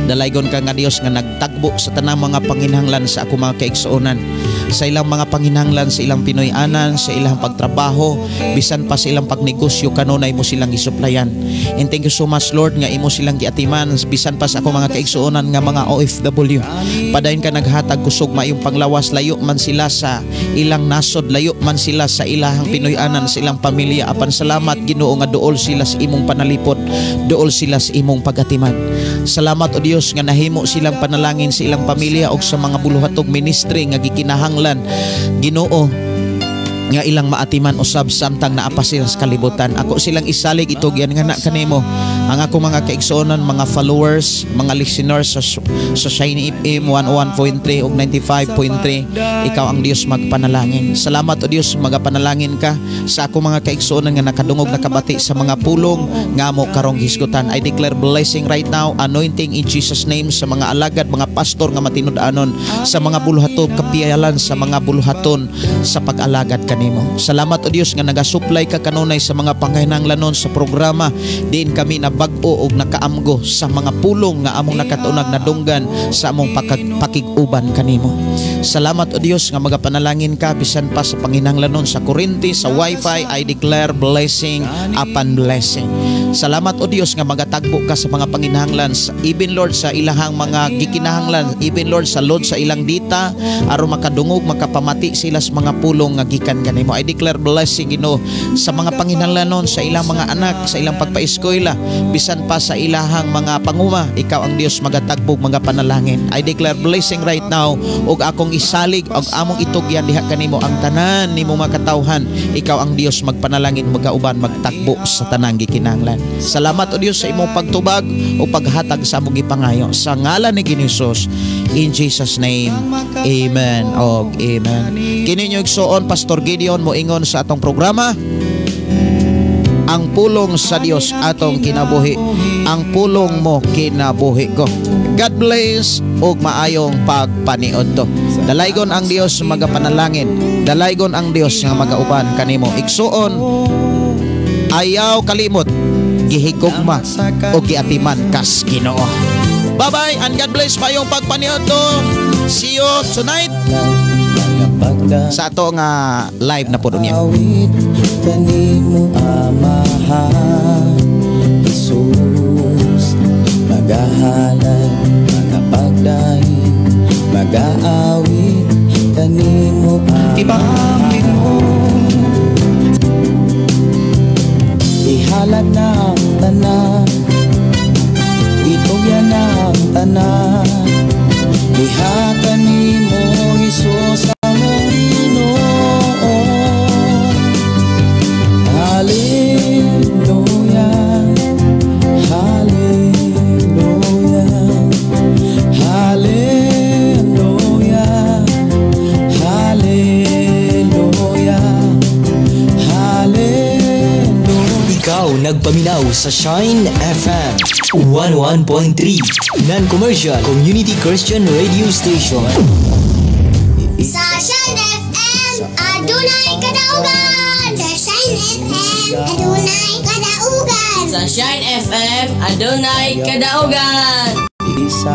Dalaygon ka nga Dios nga nagtagbo sa tanang mga panginahanglan sa ako mga kaigsuonan, sa ilang mga panginahanglan sa ilang Pinoy-anan, sa ilang pagtrabaho, bisan pa sa ilang pagnegosyo, kanunay mo silang gisuplayan. And thank you so much, Lord, nga imo silang giatiman bisan pa sa ako mga kaigsuonan nga mga OFW. Padayon ka naghatag kusog maayong panglawas, layo man sila sa ilang nasod, layo man sila sa ilahang Pinoy-anan, sa ilang pamilya. Apan salamat Ginoo nga duol sila sa imong panalipod, duol sila sa imong pagatiman. Salamat o Dios nga nahimo silang panalangin sa ilang pamilya og sa mga buluhatog ministry nga gikinahanglan Ginoo nga ilang maatiman usab samtang naa pa sila sa kalibutan. Ako silang isalig itugyan nga na kanimo ang ako mga kaigsuonan, mga followers, mga listeners sa Shiny FM 101.3 ug 95.3. Ikaw ang Dios magpanalangin. Salamat o Dios, magapanalangin ka sa ako mga kaigsuonan nga nakadungog, nakabati sa mga pulong nga amo karong hisgutan. I declare blessing right now, anointing in Jesus' name sa mga alagad, mga pastor nga matinud-anon, sa mga buluhaton, kapiyalan sa mga buluhaton sa pag-alagad kanimo. Salamat o Dios nga nagasupply ka kanunay sa mga panginahanglanon sa programa diin kami nabag-o og nakaamgo sa mga pulong nga among nakatunag nadunggan sa among pakig-uban kanimo. Salamat o Dios nga magapanalangin ka bisan pa sa panginahanglanon sa kuryente, sa wifi. I declare blessing upon blessing. Salamat, O Dios, nga magatagbo ka sa mga panginahanglan, even, Lord, sa ilahang mga gikinahanglan, even, Lord, sa load sa ilang data aron makadungog, makapamati sila sa mga pulong nga gikan kanimo. I declare blessing, Ginoo, sa mga panginahanglanon sa ilang mga anak, sa ilang pagpaeskwela, bisan pa sa ilahang mga panguma. Ikaw ang Dios magatagbog, mga panalangin. I declare blessing right now ug akong isalig og among itugyan diha kanimo ang tanan nimo mga katawhan. Ikaw ang Dios magpanalangin, magauban, magtakbo sa tanang gikinahanglan. Salamat, O Dios, sa imong pagtubag o paghatag sa among gipangayo sa ngalan ni Ginoong Hesus. In Jesus' name. Amen og amen. Kini inyo igsuon, Pastor Gideon, moingon sa atong programa, "Ang pulong sa Dios atong kinabuhi." Ang pulong mo, kinabuhi ko. God bless ug maayong pagpaniudto. Dalaygon ang Dios magapanalangin. Dalaygon ang Dios nga magauban kanimo. Igsuon, ayaw kalimot, gihigugma o giatiman kas Ginoo. Bye-bye and God bless. Maayong pagpaniudto. See you tonight sa ato nga live na po niya. Awit kanimo, Amahan Jesus. Magahalad, magapagdaig, magaawit kanimo, Ibangin mo. Ihalad na ang tanan, itugyan na ang tanan. Diha kanimo, Hesus, among Ginoo. Hallelujah, Hallelujah, Hallelujah, Hallelujah, Hallelujah. Ikaw nagpaminaw sa Shine FM 101.3, Non-commercial Community Christian Radio Station. Sa Shine FM, adunay kadaugan. Sa Shine FM, adunay kadaugan. Sa Shine FM, adunay kadaugan. Isa